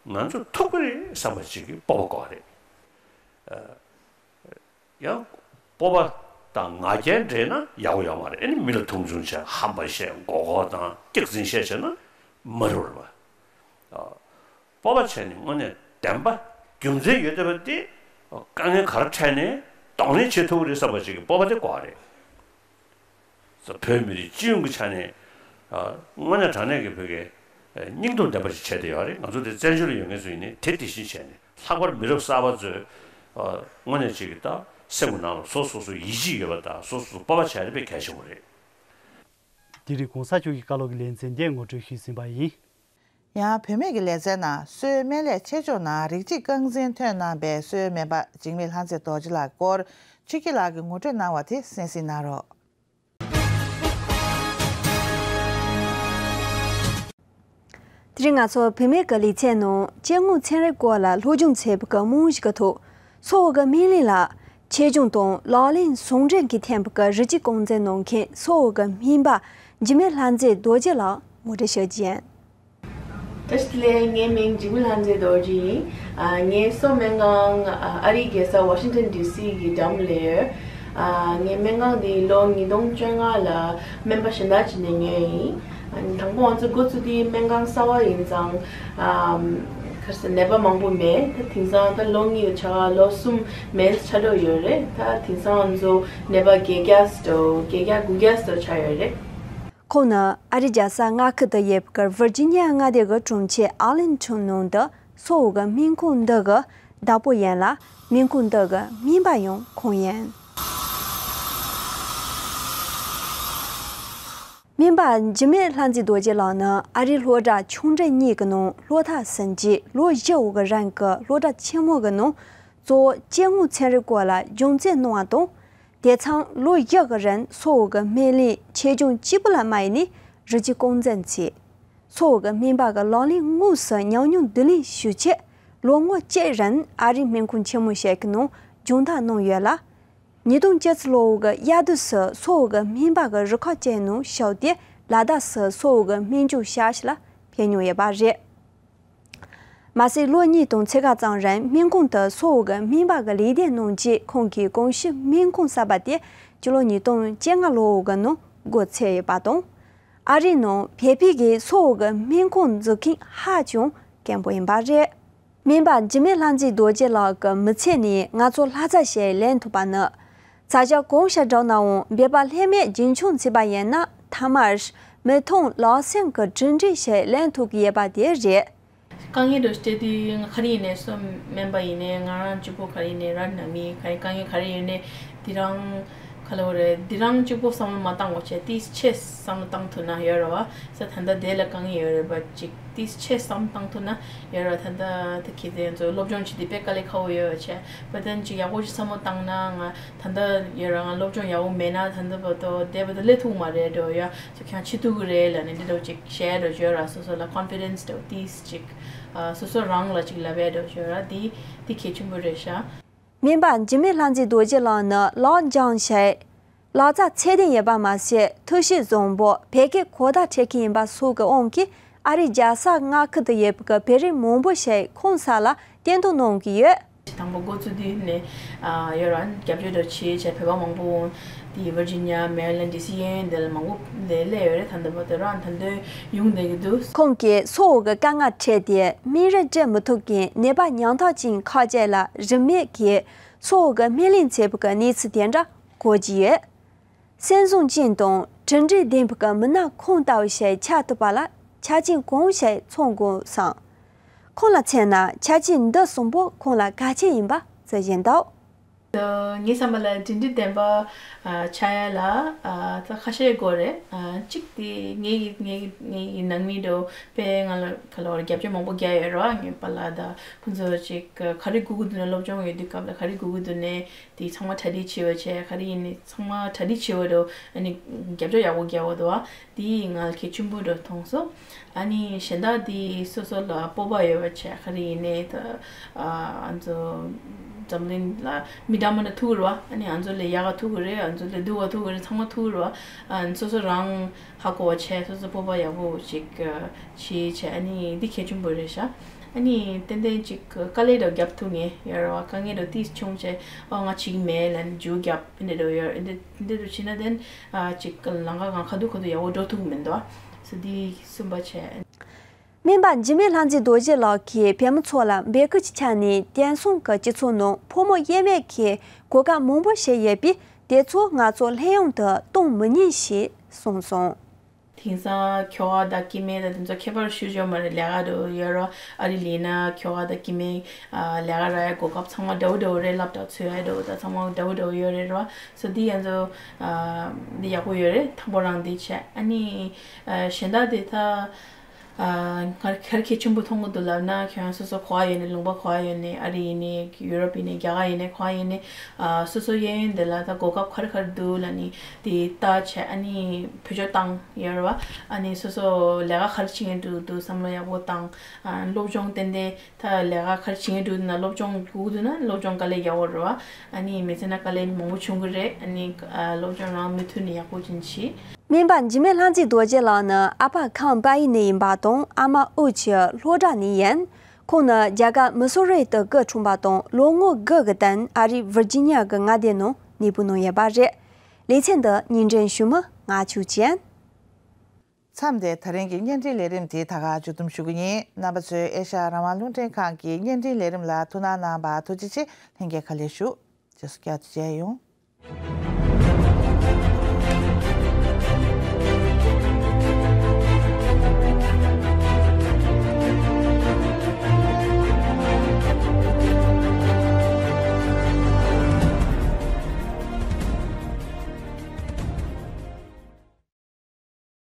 ང་ཚོ་ཐུབ་ཀྱི་རེད་བསམ་པ་ཅིག་གི་སྤོབས་པ་དགོས་རེད། ཨ། ཡང་སྤོབས་པ་དང་ང་རྒྱལ་འདྲེས་ན་ཡག་པོ་ཡོད་མ་རེད། ཨ་ནི་མི་ལ་མཐོང་ཆུང་བྱས་ཧམ་པ་བཤད་མགོ་སྐོར་དང་སྐྱག་རྫུན་བཤད་བྱས་ན་མ་རུང་བ། ཨ། སྤོབས་པ་བྱས་ནས་དངོས་གནས་བདེན་པ་རྒྱུ་མཚན་ཡོད་བསྡད་པ་དེ་དཀའ་ངལ་ག་རེ་འཕྲད་ནས་གདོང་ལེན་བྱེད་ཐུབ་ཀྱི་རེད་བསམ་པ་ཅིག་གི་སྤོབས་པ་དེ་དགོས་རེད། བོད་མི་རིགས་སྤྱི་ཡོངས་ཀྱི་ཆ་ནས། ཨ། དངོས་གནས་དྲང་གནས་ཀྱི་བོད་ཀྱི་ཨ་སྙིང་སྟོབས་ལྡན་པ་ཞིག་བྱས་བསྡད་ཡོད་རེད། ང་ཚོ་འདི་བཙན་བྱོལ་ལ་ཡོད་མཁན་ཚོ་ཡིན་ནའི་དེ་དེ་བཞིན་བྱས་ནས། ལྷག་པར་མི་རབས་གསར་པ་ཚོས། ཨ། དངོས་གནས་ཅིག་གི་ད་སེམས་ཀྱི་ནང་ལ་སོ་སོ་སོ་ཡིད་ཆེས་ཡོད་པ་དང་སོ་སོ་སོ་སྤོབས་པ་བྱས་ནས་དཔེ་གལ་ཆེན་པོ་རེད། དེ་རིང་གོང་ས་མཆོག་གི་བཀའ་སློབ་ཀྱི་ལེ་ཚན་འདི་ངོ་སྤྲོད་ཞུས་ཟིན་པ་ཡིན། ཡང་བུད་མེད་ཀྱི་ལེ་ཚན་ནང་སོའི་སྨན་ལས་ཆེད་སྦྱོང་ནང་རིགས་གཅིག་རྐང་འཛིན་ཐོན་གནང་པའི་སོའི་སྨན་པ་འཇིགས་མེད་ལྷ་མཛེས་རྡོ་རྗེ་ལགས་སྐོར་ཆོས་སྐྱིད་ལགས་ཀྱིས་ངོ་སྤྲོད་གནང་བ་དེ་གསན་གཟིགས་གནང་རོགས། དེ་རིང་ང་ཚོ་བུད་མེད་ཀྱི་ལེ་ཚན་ནང་སྐྱེ་དངོས་ཚན་རིག་སྐོར་ལ་སློབ་སྦྱོང་བྱེད་པའི་རྨང་གཞི་གི་ཐོག་སོའི་སྨན་གླིང་ལ་ཆེད་སྦྱོང་དང་ལག་ལེན་ཟུང་འབྲེལ་གྱིས་ཐོན་པའི་རིགས་གཅིག་རྐང་འཛིན་གནང་མཁན་སོའི་སྨན་པ་འཇིགས་མེད་ལྷ་མཛེས་རྡོ་རྗེ་ལགས་ངོ་སྤྲོད་ཞུ་རྒྱུ་ཡིན། བཀྲ་ཤིས་བདེ་ལེགས། ངའི་མིང་འཇིགས་མེད་ལྷ་མཛེས་རྡོ་རྗེ་ཡིན། ཨ། ངའི་སོ་སྨན་ཁང་ཨ་ཨ་རིའི་རྒྱལ་ས་ཝ་ཤིང་ཊོན་ཌི་སི་གི་འགྲམ་ལ་ཡོད། ཨ། ངའི་སྨན་ཁང་འདི་ལོ་ཉིས་སྟོང་བཅོ་ལྔ་ལ་སྨན་པ་གཞན་དག་ཅིག་ནས་ཉོས་ཡིན། ཨ། དང་པོ་ང་ཚོ་འགོ་བཙུགས་དུས་སྨན་ཁང་གསར་པ་ཡིན་ཙང་། ཨམ། ག་རེ་ཟེར། ནད་པ་མང་པོ་མེད། ད་དེང་སང་ད་ལོ་གཉིས་ཆགས་ལོ་གསུམ་མེད་ཆགས་འགྲོ་ཡོད་རེད། ད་དེང་སང་ང་ཚོ་ནད་པ་བརྒྱད་བརྒྱ་ཙམ་བརྒྱད་བརྒྱ་དགུ་བརྒྱ་ཙམ་ཆགས་ཡོད་རེད། ཁོང་ནི་ཨ་རིའི་རྒྱལ་ས་མངའ་ཁུལ་དུ་ཡོད་པའི་ཝར་ཇི་ནི་ཡ་མངའ་སྡེ་གི་གྲོང་ཁྱེར་ཨར་ལིང་ཊོན་ནང་དུ་སོའི་སྨན་ཁང་འདི་གི་བདག་པོ་ཡིན་ལ། སྨན་ཁང་འདི་གི་སྨན་པ་ཡང་ཁོང་ཡིན། སྨན་པ་འཇིགས་མེད་ལྷ་མཛེས་རྡོ་རྗེ་ལགས་ནི་ཨ་རིའི་སློབ་གྲྭ་ཆུང་འབྲིང་གཉིས་ཀྱི་ནང་སློབ་མཐར་ཕྱིན་རྗེས་ལོ་བཞི་བོ་གི་རིང་གི་སློབ་གྲྭ་ཆེན་མོ་གི་ནང་གཙོ་བོ་སྐྱེ་དངོས་ཚན་རིག་སྐོར་ལ་སྦྱོང་བརྩོན་གནང་བ་དང་། དེ་མཚམས་ལོ་བཞི་གི་རིང་སོའི་སྨན་གླིང་ཆེད་སྦྱོང་གཅིག་པུ་ལ་མ་ཡིན་ནས་རིགས་གཅིག་རྐང་འཛིན་བྱས། སོའི་སྨན་པ་གི་ལག་ལེན་དངོས་སུ་ཉམས་མྱོང་བསྡུ་ལེན་ཞུ་ཆེད་ལོ་ངོ་གཅིག་རིང་ཨ་རིའི་སྨན་ཁང་ཆེན་མོ་ཞིག་གི་ནང་སྦྱོང་བརྡར་གནང་ཡོད་ལ། ཉིས་སྟོང་བཅུ་གཅིག་ལོའི་དབྱར་དུས་སུ་སོའི་སྨན་པ་གི་རུ་ཁག་ཅིག་ནང་ཞུགས་ཏེ་ལ་དྭགས་སུ་སོའི་སྨན་སྦྱོང་བྱ་ཕྱིར་ལ་ཕེབས་མྱོང་ཡོད་པ་རེད། མ་ཟད་ལོ་གཉིས་དང་ཕྱེད་ཀ་ཙམ་རིང་སྨན་ཁང་དུ་སོའི་སྨན་པ་གི་ལས་དོན་གནང་རྗེས་ཁོང་གིས་གོང་ཞུས་སྨན་ཁང་གསར་པ་དེ་སྤྱི་ལོ་ཉིས་སྟོང་བཅོ་ལྔ་ལོའི་ནང་སྒོ་ཕྱེ་ཡོད་པ་དང་། ཨ་རིའི་ནང་བོད་པའི་གི་སོའི་སྨན་ཁང་འཛུགས་མཁན་ཧ་ཅང་དཀོན་པོ་ཡིན་པ་རེད། སྨན་པ་འཇིགས་མེད་ལྷ་མཛེས་རྡོ་རྗེ་ལགས་ཀྱི་མི་ཚེ་ནས་ང་ཚོ་ལྷ་རྩ་ཞིག་ལེན་ཐུབ་པ་ནི། བྱ་བཞག་གང་ཞིག་བསྒྲུབས་ནའང་འབད་པ་ལྷད་མེད་རྒྱུན་འཁྱོངས་བྱས་པ་ཡིན་ན་མཐའ་མར་མི་མཐོང་ལག་ཟིན་གྱི་གྲུབ་འབྲས་ཤིག་ལེན་ཐུབ་ཀྱི་ཡོད་པ་དེ་རེད། དཀའ་ངལ་དུ་སྤྲད་དུས་ང་ག་རེ་ཡིན་ནའི་སོ་སྨན་པ་ཡིན་ནའི་ང་རང་གཅིག་པོ་ག་རེ་ཡིན་ནའི་ར་ན་མི་ག་རེ་དཀའ་ངལ་ག་རེ་ཡིན་ནའི་དེ་རང་ག་ལ་བ་རེད། དེ་རང་གཅིག་པོ་བསམ་བློ་མ་བཏང་བ་བྱས་ཏིས་ཆེ་བསམ་བློ་བཏང་ཐུབ་ན་ཡོད་རེད་བ། ས་ད་ལྟ་དེ་ལ་དཀའ་ངལ་ཡོད་རེད་བ། ཅིག་ཏིས་ཆེ་བསམ་བཏང་ཐུབ་ན་ཡོད་རེད་བ། ད་ལྟ་དེ་གི་དེ་ཚོ་སློབ་སྦྱོང་བྱེད་དུས་དཔེ་དཀའ་ལས་ཁག་པོ་ཡོད་བ་བྱས་བ། དན་ཅིག་ཡག་པོ་ཞིག་བསམ་བློ་བཏང་ན་ང་ད་ལྟ་ཡོད་ར་ང་སློབ་སྦྱོང་ཡག་པོ་མེད་ན་ད་ལྟ་བར་དུ་བསྡད་པ་དང་སླེབས་ཐུབ་མ་རེད་འགྲོ་ཡ། ཁྱོད་ཁྱང་ཆི་ཐུག་གི་རེད་ལབ་ནས་འདི་འདྲ་ཅིག་བཤད་འགྲོ་བརྗོད་ར་སོ་སོ་ལ་ཀོན་ཕི་ཌེན་སི་འདྲ་ཏིས་ཅིག་སོ་སོ་རང་ལ་ཅིག་ལབ་ཡ་འགྲོ་བརྗོད་ར་འདི་འདི་གལ་ཆེན་པོ་རེད་ཤག་སྨན་པ་འཇིགས་མེད་ལྷ་མཛེས་རྡོ་རྗེ་ལགས་ནི་ལག་སྦྱང་ཞིང་། ལག་རྩལ་ཚད་ལྡན་ཡོད་པ་མ་ཟད་ཐུགས་གཤིས་བཟང་པོ་བོད་སྐད་གོ་བརྡ་འཕྲོད་མཁན་ཡིན་པ་སོགས་ཀྱི་དབང་གིས་ཨ་རིའི་རྒྱལ་ས་མངའ་ཁུལ་དུ་ཡོད་པའི་བོད་རིགས་མང་པོ་ཞིག་ཁོང་ས་ལ་བསྟེན་གཏུགས་གནང་གི་ཡོད། དང་པོ་འགོ་བཙུགས་དུས་ནས་ཨ་ཡོད་ར་རྒྱབ་སྐྱོར་འདྲ་བྱེད་བྱས་བོད་པ་མང་པོ་དེ་ཝར་ཇི་ནི་ཡ་མེ་རི་ལེན་ཌི་སི་གཡས་གཡོན་དེ་ལ་མང་པོ་ལས་སླེབས་ཡོད་རེད། ད་ལྟ་བར་དུ་རང་ད་ལྟ་ཡོང་བསྡད་ཀྱི་འདུག་ཁོང་གིས་སོའི་དཀའ་ངལ་འཕྲད་དེ་སྨན་རིན་སྤྲད་མི་ཐུབ་མཁན་ནད་པ་ཉམ་ཐག་ཅན་ཁག་ཅིག་ལ་རིན་མེད་ཀྱིས་སོའི་སྨན་ལེན་བྱེད་པའི་གནས་ཚུལ་དེ་འདྲ་གོ་རྒྱུ་ཡོད། སེམས་བཟང་ཅན་དང་གྲུབ་འབྲས་ལྡན་པའི་མི་སྣ་ཁོང་ལྟ་བུ་ཞིག་ཆགས་ཐུབ་པ་ལ་ཆ་རྐྱེན་གང་ཞིག་ཚང་དགོས་སམ། ཁོང་ལ་མཚོན་ན་ཆ་རྐྱེན་འདི་གསུམ་པོ་ཁོང་ལ་གལ་ཆེ་ཡིན་པ་བརྗོད་བཞིན་འདུག་ངའི་བསམ་པ་ལ་གྲུབ་འབྲས་ལྡན་པ་ཆགས་ཡ་ལ་ད་ཁ་ཤས་དགོས་རེད། གཅིག་དེ་ངའི་ངའི་ངའི་ནང་མི་འགྲོ་དཔེ་ང་ལ་ག་ལ་བར་རྒྱབ་སྐྱོར་མང་པོ་རྒྱག་ཡོད་རེད་བ། ངའི་པཱ་ལགས་དང་ཁོང་ཚོ་ཅིག་ག་རེ་དགོས་ཀྱི་འདུག་ན་སློབ་སྦྱོང་ཡོད་དུས་སྐབས་ལ་ག་རེ་དགོས་ཀྱི་འདུག་ནས། དེ་ཚང་མ་གྲ་སྒྲིག་བྱས་པ་བྱས་ག་རེ་ཡིན་ནི་ཚང་མ་གྲ་སྒྲིག་བྱས་པ་འགྲོ། ཨ་ནི་རྒྱབ་སྐྱོར་ཡག་པོ་རྒྱག་པ་འདུག་བ། དེ་ང་ལ་གལ་ཆེན་པོ་འགྲོ་མཐོང་སོང་། ཨ་ནི་གཞན་དག་དེ་སོ་སོ་ལ་སྤོབས་པ་ཡོད་པ་བྱས་ག་རེ་ཡིན་ནི་ད་ཨ་ཚོ་འཛམ་གླིང་ལ་མི་འདྲ་མི་འདྲ་ཐུག་གི་རེད་བ། ཨ་ནི་ཨ་ཚོ་ལས་ཡག་ག་ཐུག་གི་རེད། ཨ་ཚོ་ལས་སྡུག་ག་ཐུག་གི་རེད། ཚང་མ་ཐུག་གི་རེད་བ། ཨ་ནི་སོ་སོ་རང་ཧ་གོ་བ་བྱས་སོ་སོ་སྤོབས་པ་ཡག་པོ་ཅིག་བྱས་བྱས་ཨ་ནི་འདི་གལ་ཆེན་པོ་རེད་ཤག་ཨ་ནི་ཏན་ཏན་ཅིག་དཀའ་ལས་འདྲ་རྒྱབ་ཐུབ་ངེས་ཡོད་རེད་བ། དཀའ་ངལ་འདྲ་ཏིས་བྱུང་བྱས་ཨོ་ང་བྱེད་ཀྱི་མེད་ལབ་ནས་མཇུག་རྒྱབ་འདི་འདྲ་ཡོད། འདི་འདི་འདྲ་བྱས་ན་ཏན་ཨ་ཅིག་ལམ་ཁ་ང་ཁ་ཐུག་ཁ་ཐུག་ཡག་པོ་འགྲོ་ཐུབ་མི་འདུག་བ། སོ་འདི་གསུམ་པ་བྱས། སྨན་པ་འཇིགས་མེད་ལྷ་མཛེས་རྡོ་རྗེ་ལགས་ཀྱིས་བོད་མི་ཚོ་ལ་འབོད་སྐུལ་གྱི་ཆ་ནས་དེང་སང་གི་སྤྱི་ཚོགས་ནང་ཕོ་མོ་དབྱེར་མེད་ཀྱི་གོ་སྐབས་མང་པོ་ཞིག་ཡོད་པས་དེ་ཚོ་ང་ཚོ་ལྷན་གཡེང་དུ་གཏོང་མི་ཉན་ཞེས་གསུངས་སོང་། དེང་སང་ཁྱོ་ག་དང་སྐྱེ་དམན་དང་དེ་ཚོ་ཁྱད་པར་ཞུ་ཆོག་མ་རེད། ལས་ཀ་འགྲོ་ཡོད་རོ། ཨ་རི་ལས་ན་ཁྱོ་ག་དང་སྐྱེ་དམན་ལས་ཀ་རག་ཡ་གོ་སྐབས་ཚང་མ་འདྲ་བོ་འདྲ་བོ་རེད། སློབ་གྲྭ་ཚུད་ཡ་འདྲ་བོ་དང་ཚང་མ་འདྲ་བོ་འདྲ་བོ་ཡོད་རེད་རོ། སོ་འདི་ཡ་ཚོ་འདི་ཡག་པོ་ཡོད་རེད། དང་པོ་རང་འདི་བྱས། ཨ་ནི་གཞན་དག་དེ་ད། ཨ། ག་ག་རེ་གལ་ཆེན་པོ་མཐོང་གི་འདུག་ལབ་ན། ཁྱོད་རང་སོ་སོ་ག་པར་ཡོད་ནའི། ལུང་པ་ག་པར་ཡོད་ནའི། ཨ་རི་ཡིན་ནའི་ཡུ་རོབ་ཡིན་ནའི་རྒྱ་གར་ཡིན་ནའི་ག་པར་ཡོད་ནའི། ཨ། སོ་སོ་གཡས་གཡོན་དེ་ལ་ད་གོ་སྐབས་ག་རེ་ག་རེ་འདུག་ལབ་ནས་དེ་ལྟ་བྱས། ཨ་ནི་བེད་སྤྱོད་བཏང་ཡོད་རེད་བ། ཨ་ནི་སོ་སོ་ལས་ཀ་ག་རེ་བྱེད་མཁན་འདུག་འདུག་བསམ་བློ་ཡག་པོ་བཏང་། ཨ། སློབ་སྦྱོང་ཏན་ཏན། ད་ལས་ཀ་ག་རེ་བྱེད་མཁན་འདུག་ན། སློབ་སྦྱོང་དགོས་འདུག་ན་སློབ་སྦྱོང་དཀའ་ལས་རྒྱག་དགོས་རེད་བ། ཨ་ནི་མི་ཚེ་ན་དཀའ་ལས་མང་པོ་བྱུང་གི་རེད། ཨ་ནི་ཨ། སློབ་སྦྱོང་རང་མུ་མཐུད་ནས་ཡག་པོ་ཅིག་བྱེད། སྨན་པ་འཇིགས་མེད་ལྷ་མཛེས་རྡོ་རྗེ་ལགས་ནི་ཨ་ཕ་ཁམས་པ་ཡི་ནས་ཡིན་པ་དང་ཨ་མ་དབུས་ཀྱི་ལྷོ་བྲག་ནས་ཡིན། ཁོང་ནི་རྒྱ་གར་མི་སོ་རི་དུ་སྐུ་འཁྲུངས་པ་དང་ལོ་ངོ་དགུ་གི་སྟེང་ཨ་རིའི་ཝིར་ཇི་ནི་ཡ་གི་མངའ་སྡེ་ནང་གནས་སྤོ་གནང་ཡོད་པ་རེད། ལེ་ཚན་འདི་ཉིན་དྲན་ཞུ་མི་ང་ཆོས་ཅན། མཚམས་འདིར་ད་རིང་གི་བརྙན་འཕྲིན་ལས་རིམ་དེ་ད་ག་མཇུག་བསྡོམས་ཞུ་གི་ཡིན། རྣམ་པ་ཚོས་ཨེ་ཤ་ཡ་རང་དབང་རླུང་འཕྲིན་ཁང་གི་བརྙན་འཕྲིན་ལས་རིམ་ལ་ཐུགས་སྣང་གནང་བར་ཐུགས་རྗེ་ཆེ། ལྷན་རྒྱས་བཀའ་ལན་ཞུ། རྗེས་སུ་བསྐྱར་དུ་མཇལ་ཡོང་།